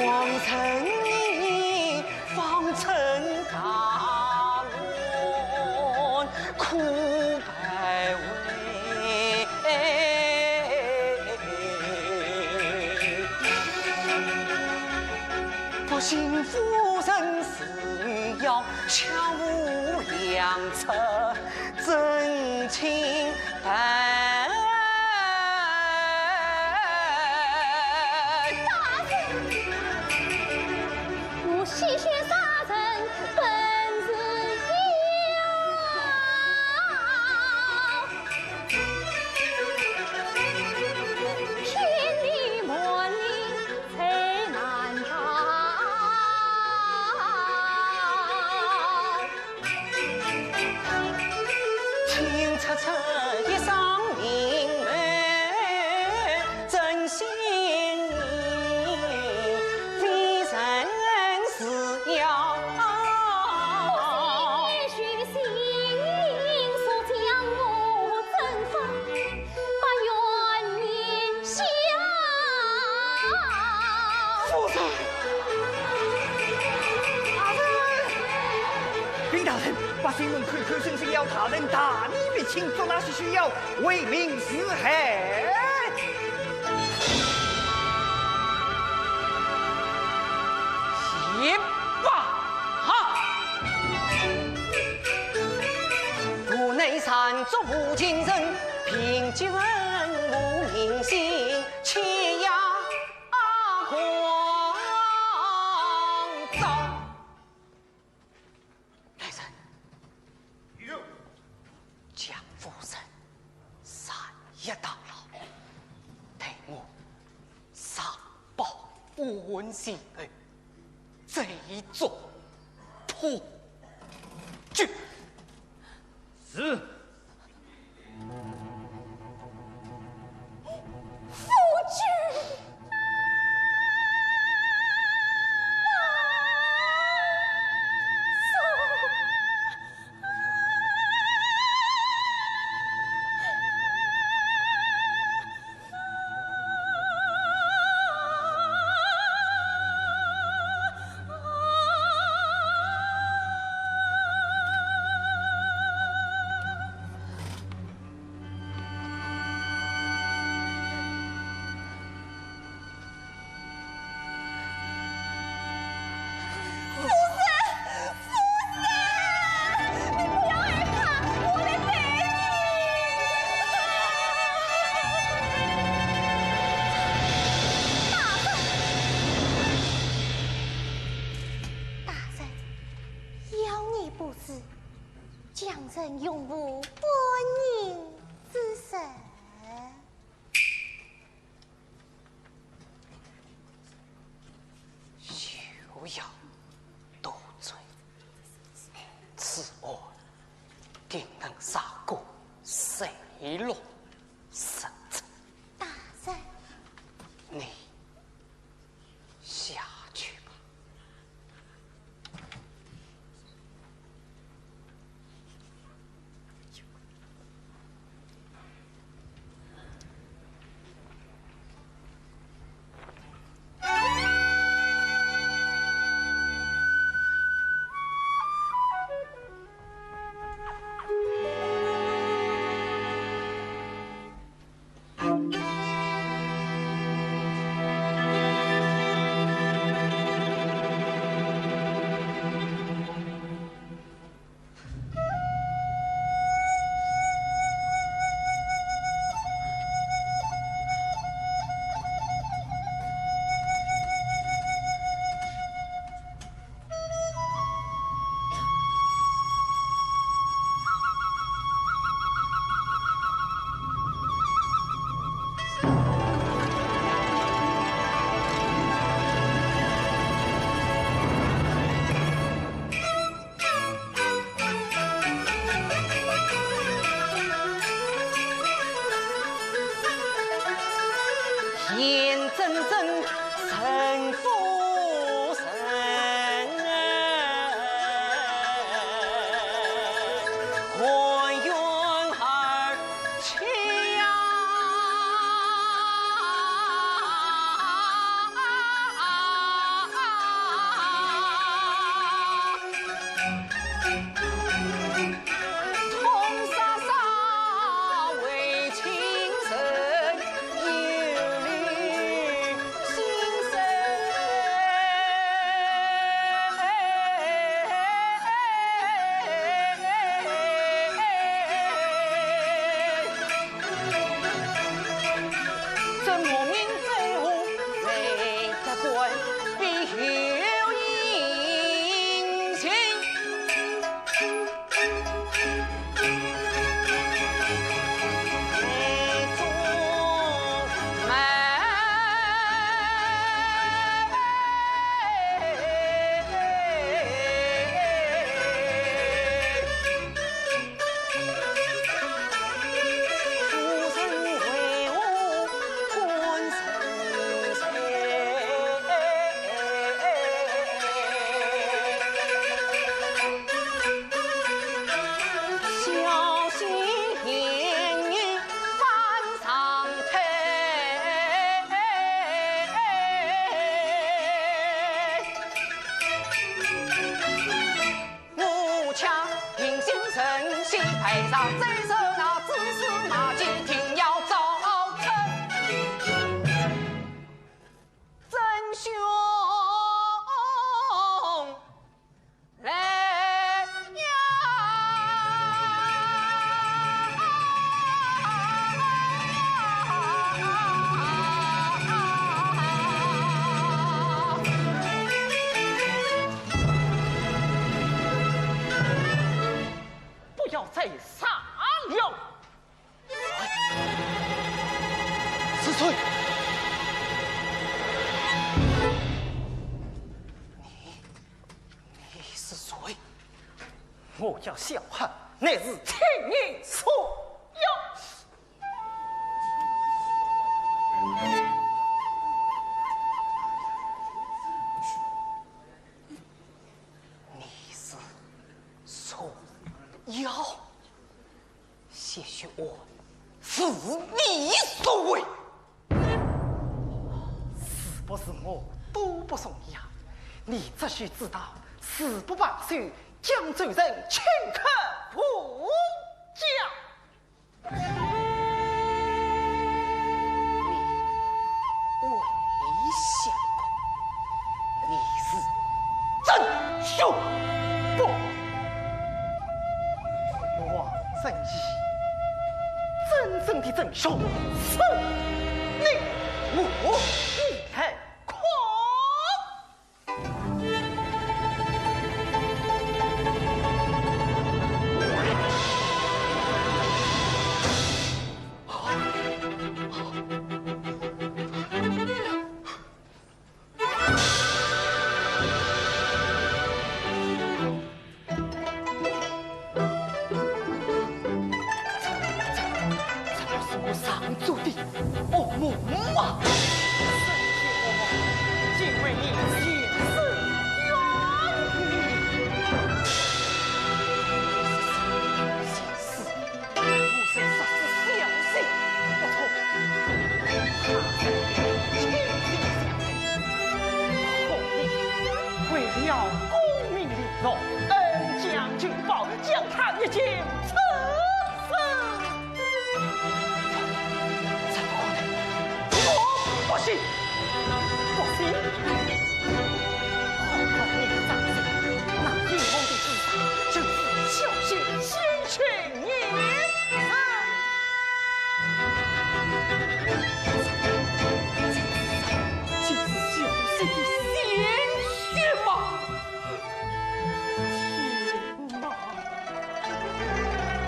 王臣你方寸大乱，苦百回。 不信夫人是妖，巧无良策，真情办。大人，我吸血杀人本是妖。 清楚楚一双明眉，真心你非人是妖。不信也许心灵所将我征服。 把冤孽下。夫人！大人！禀大人，百姓们口口声声要大人大义灭亲，捉拿吸血妖，为民除害。且罢！ 府内暂住无情人，凭借文武明星欺压狂躁。来人，有。将夫人三一大牢，待我上报恩情后， 罪状破决。是。夫君。水落石出。大人。你下去吧。 眼睁睁神不神，含冤而去呀。 痛杀杀为情深，有ลื心声。 这莫名之物，来得快，必有隐情。来做媒。 我家平心诚心赔上，再说那只是马蹄定要早晨。真凶来呀！ 不要再杀了！是谁？你，你是谁？我叫小汉，乃是天人所要。 你是所要？些许话是你所为。是不是我都不重要，你只需知道誓不罢休，江州人请客无价。 你未想过，你是真凶。不，王正义，真正的真凶是你，我一人。 走，走，走。上主的恶梦啊！神仙恶梦，竟为你前世冤孽。前世，我曾杀死小生，不错，他在亲戚相认，可你为了功名利禄，恩将仇报，将他一剑刺死。 怎么可能？我不信！不信？看看你的掌心，那殷红的朱砂，就是小生先前年生。这朱砂就是小生的鲜血吗？天哪！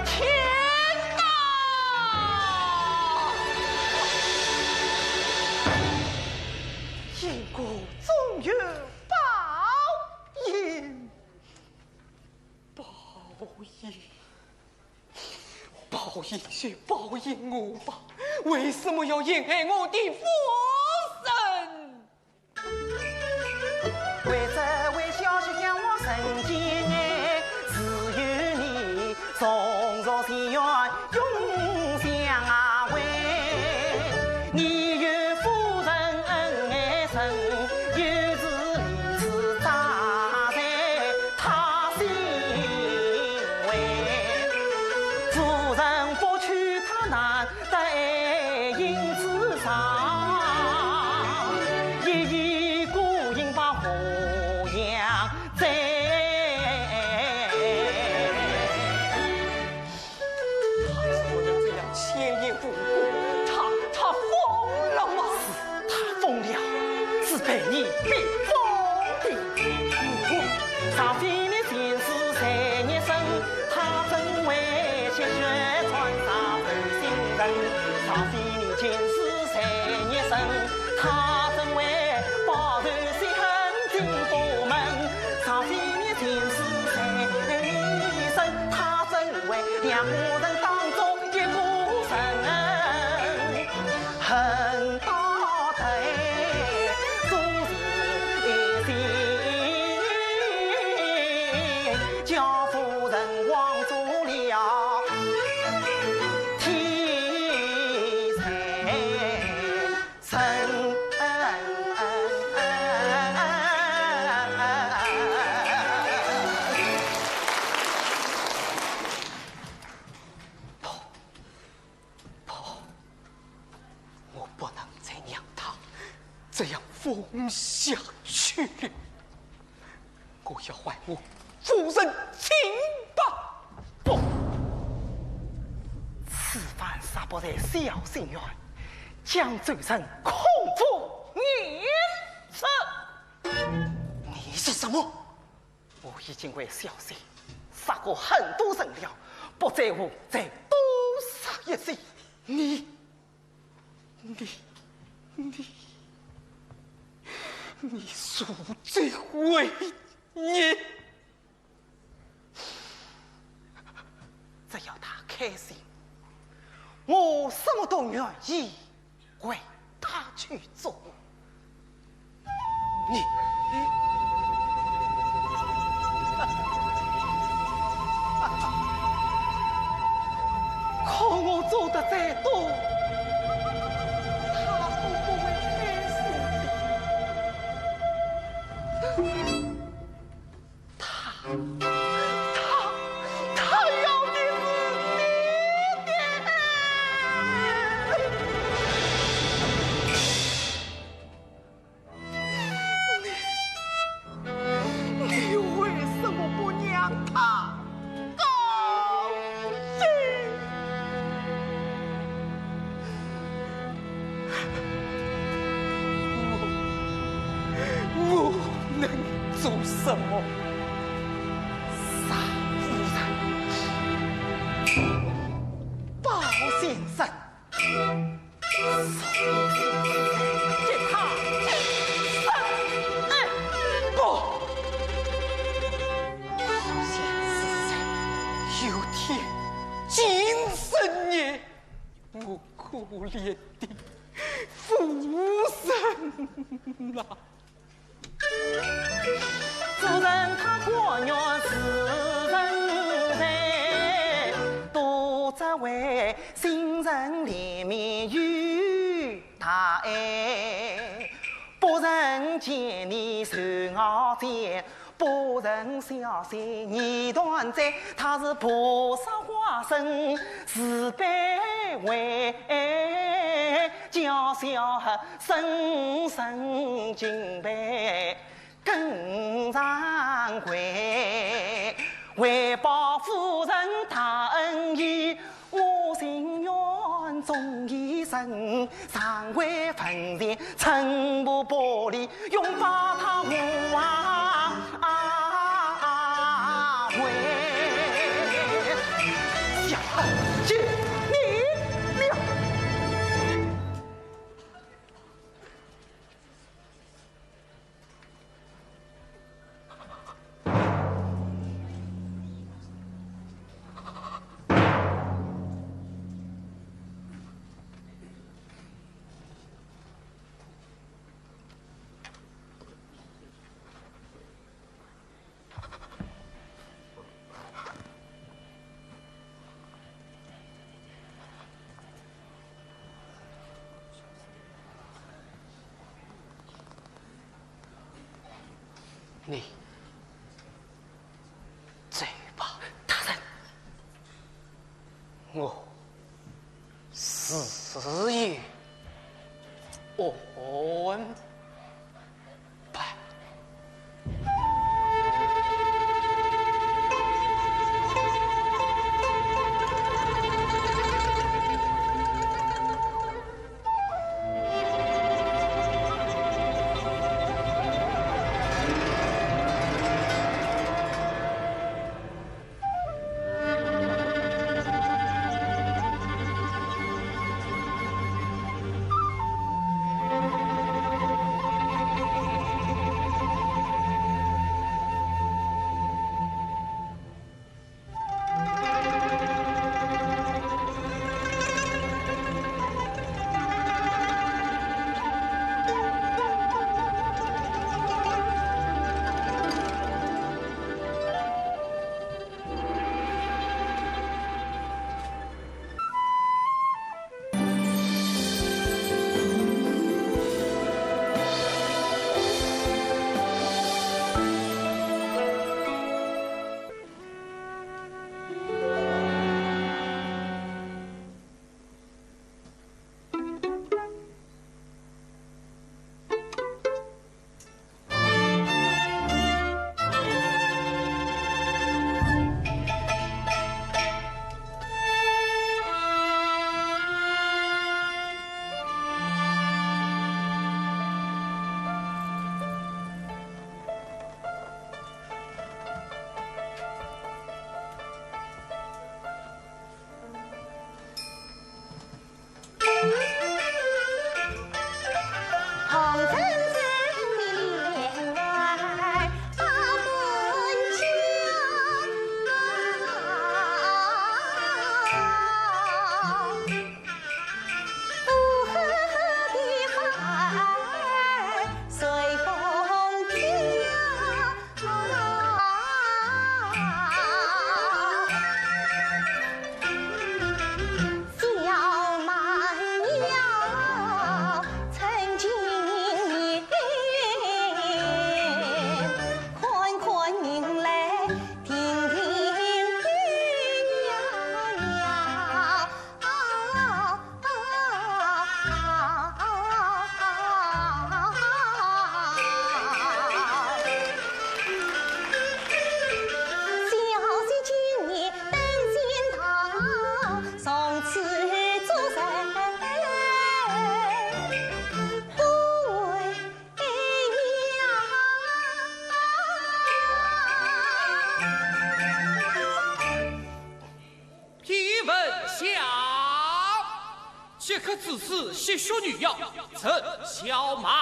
天哪！因果总有报应，报应，报应就报应我吧，为什么要陷害我的夫人？ 为这位小姐向我人间爱，只有你重入前缘永相会。你与夫人恩爱深，有时离枝扎在她心围。夫人不娶她难 得爱因子上，一意孤行把河阳追。他怎么能这样鲜艳无辜？他，他疯了吗？是他疯了，只被你逼疯的。 上非你前世罪孽深，她怎会血血穿纱受新人？上非你前世罪孽深，她怎会报仇雪恨进府门？上非你前世罪孽深，她怎会两个人当中一个人？ 恨到底，总是一心叫夫人枉做了天才人。不， 我不能再让他这样疯下去了。我要还我夫人清白。不，此番若不在小生院，将周成孔府严处。你说什么？ 我已经为小生杀过很多人了，不在乎再多杀一些。你，你，你，你恕罪悔孽。只要他开心，我什么都愿意 为他去做。你，你，可我做得再多，他都不会开心的。 他，他，他要的是你的爱。你，你为什么不让他高兴？ 我，我能做什么？杀夫人，报先生，给他一生哎，不，报先生，有天见神爷。 我可可怜的夫人啊！ 下去见你了。 你走吧。大人，我死也安 批文下，即刻处死吸血女妖陈小曼。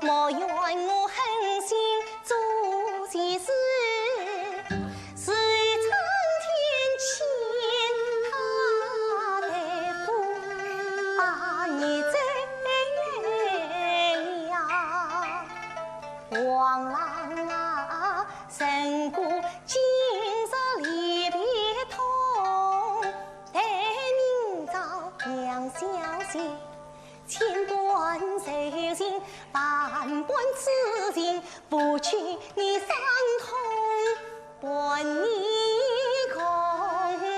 莫怨我狠心做贼事，是苍天欠他的福，把你追了。王郎啊，胜过今日离别痛，待明朝两相随。 千般愁情，万般痴情，不及你伤痛，伴你共欢笑。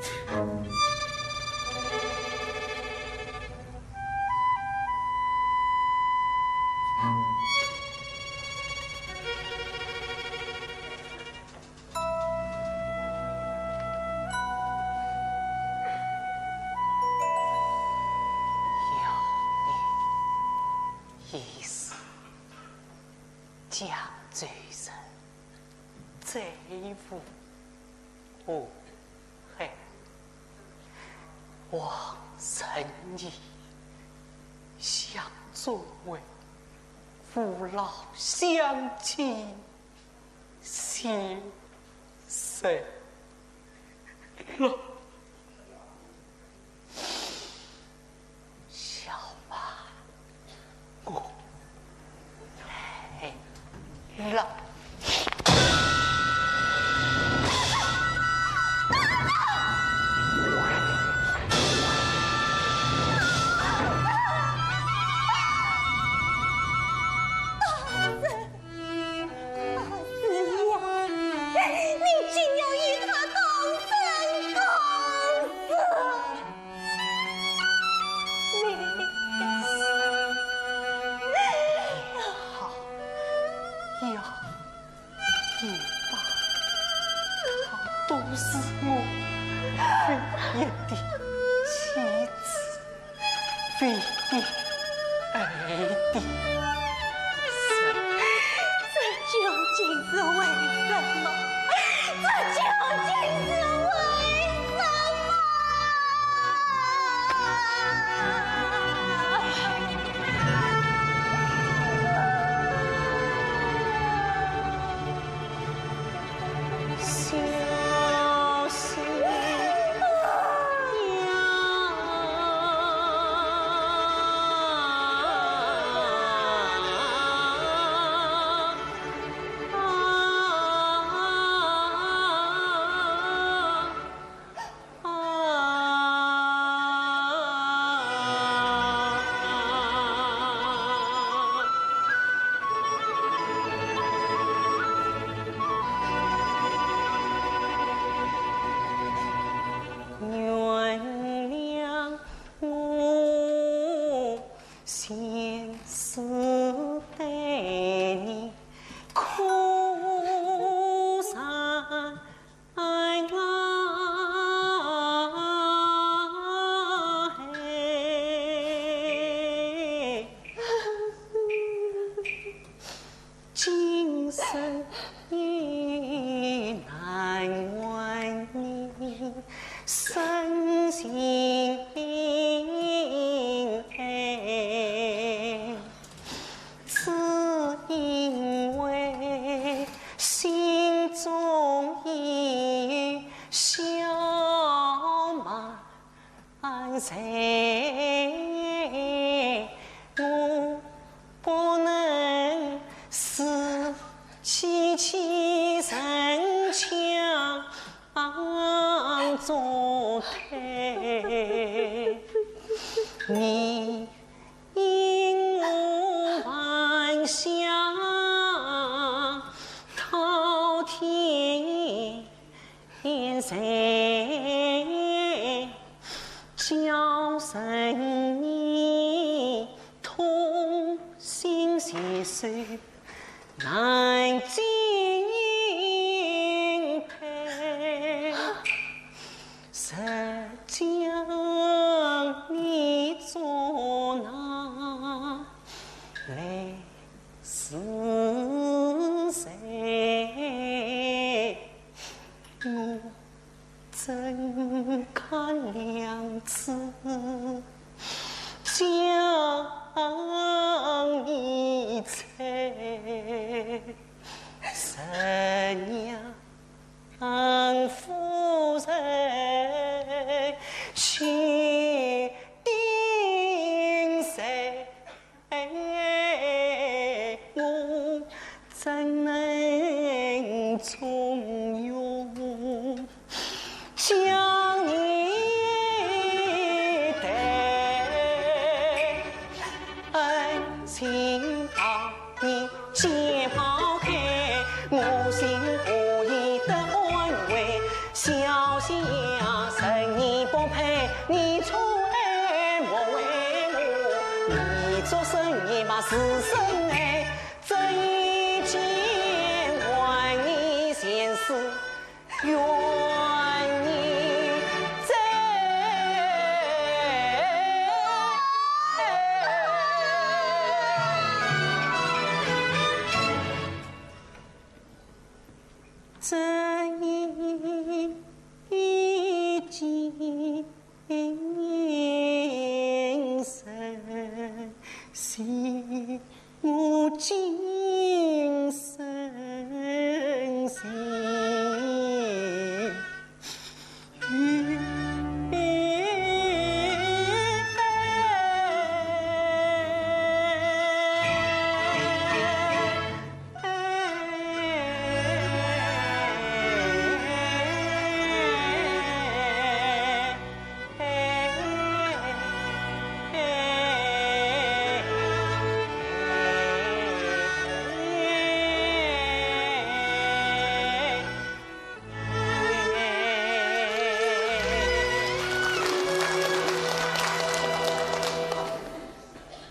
要你一世江州人，再无后害。望人义，想作为父老乡亲， 先生了。小马，我来了。 大师呀，你竟要与他同生共死！你……好，也罢，她都是我唯一的妻子。 非的，爱的。这究竟是为什么？这究竟是为什么？你出来莫为我，你做生意嘛是生意，这一件还你钱是愿意。这一件是我今生心。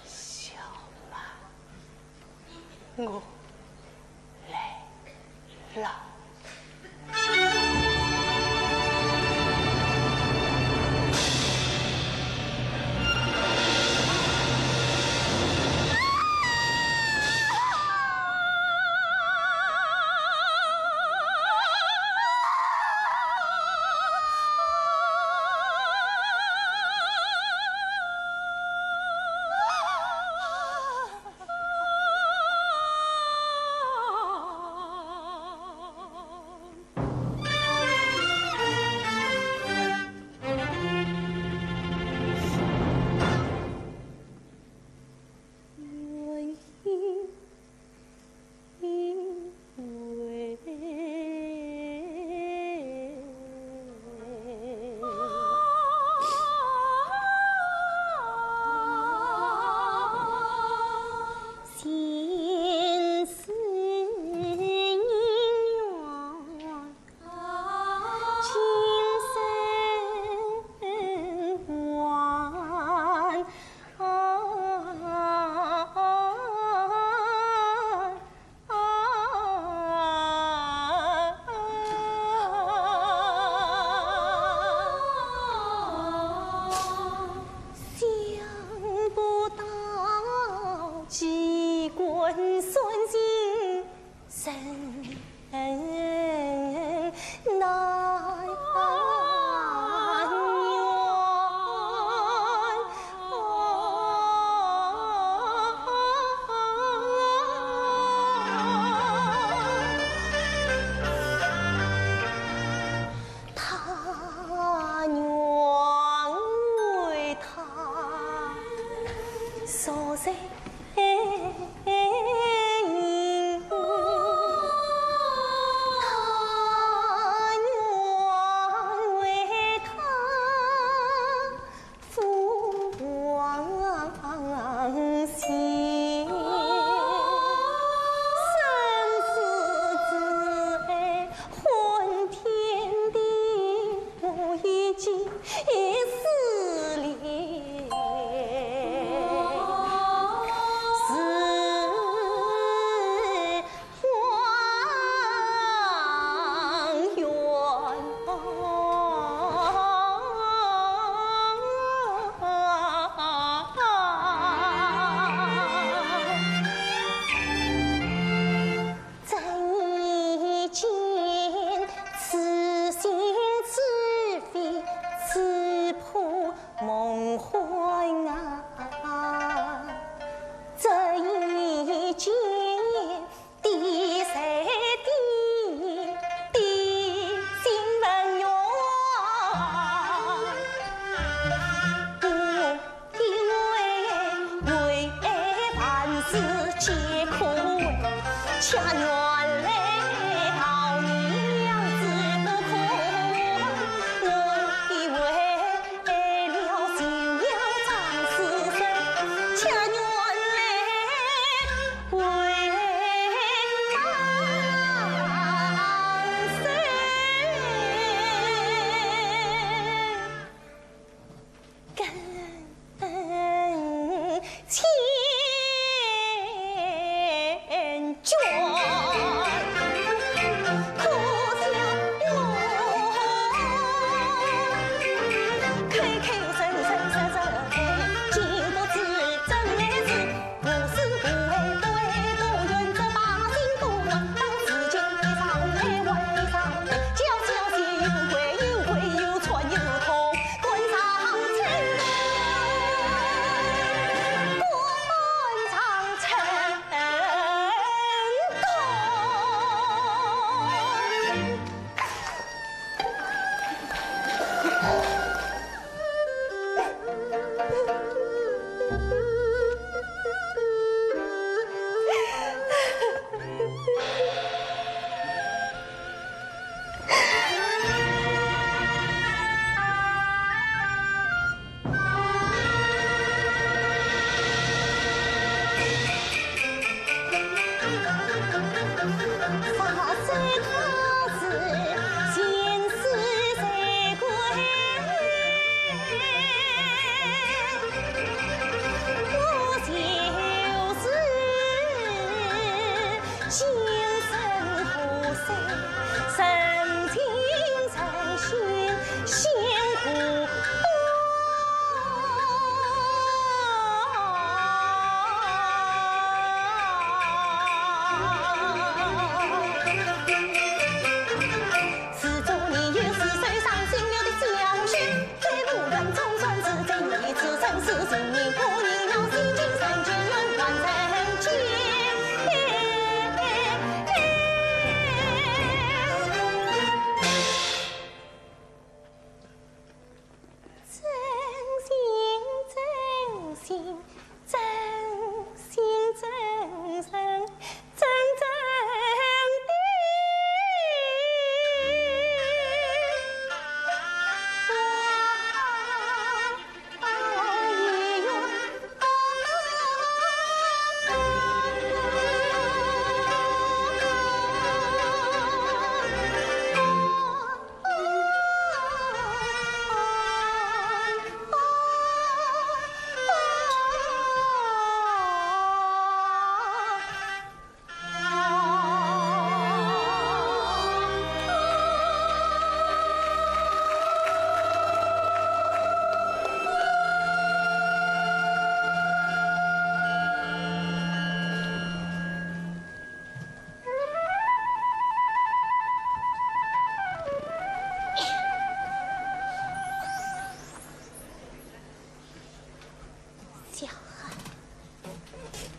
小马，我来了。 想不到机关算尽人难圆。他愿为他所在。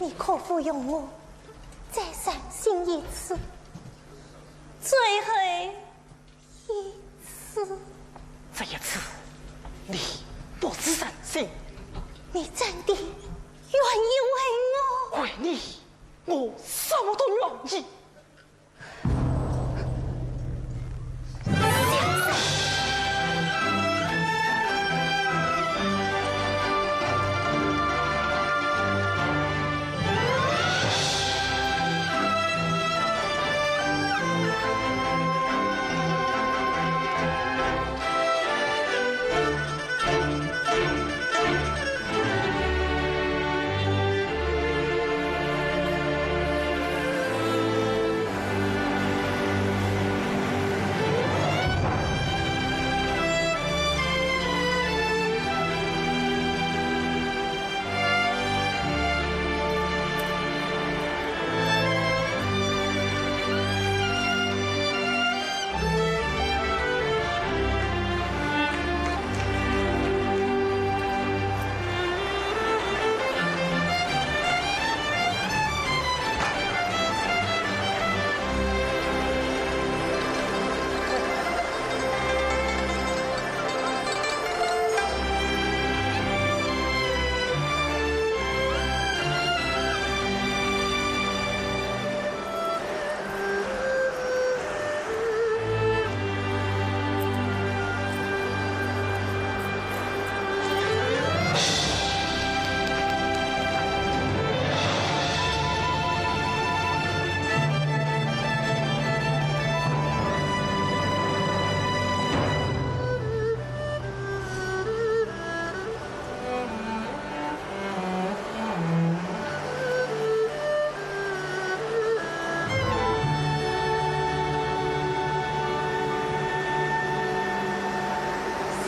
你可否容我再伤心一次，最后一次？这一次，你不是伤心。你真的愿意为我？为你，我什么都愿意。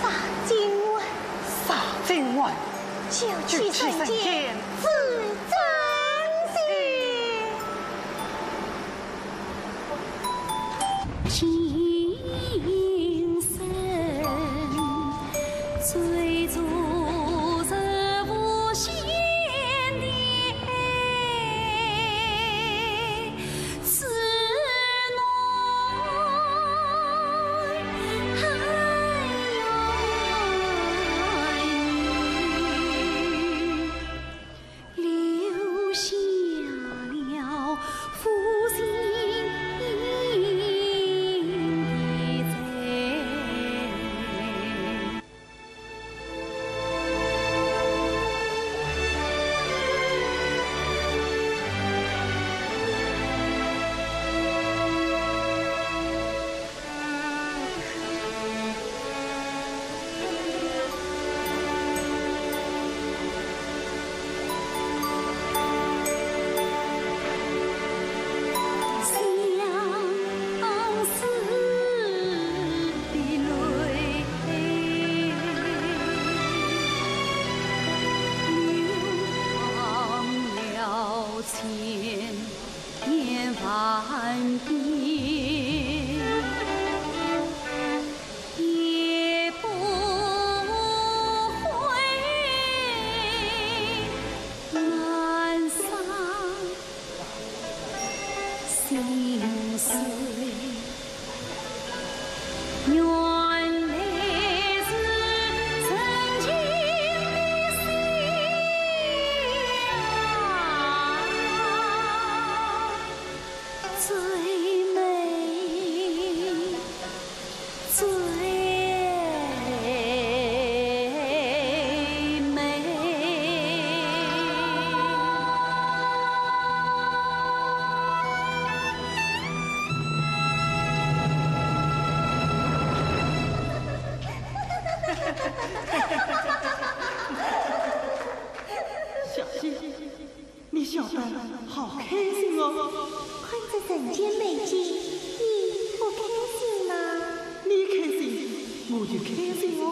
沙金丸，沙金丸，九曲神剑，至尊剑。 今生最初是无心的痴男，哎呦。 留下了负心的罪。 千年万变，也不悔难舍心碎。 原来是曾经的心啊，最美，最美。 小溪，你笑得好开心哦。看着人间美景，你不开心吗？你开心，我就开心哦。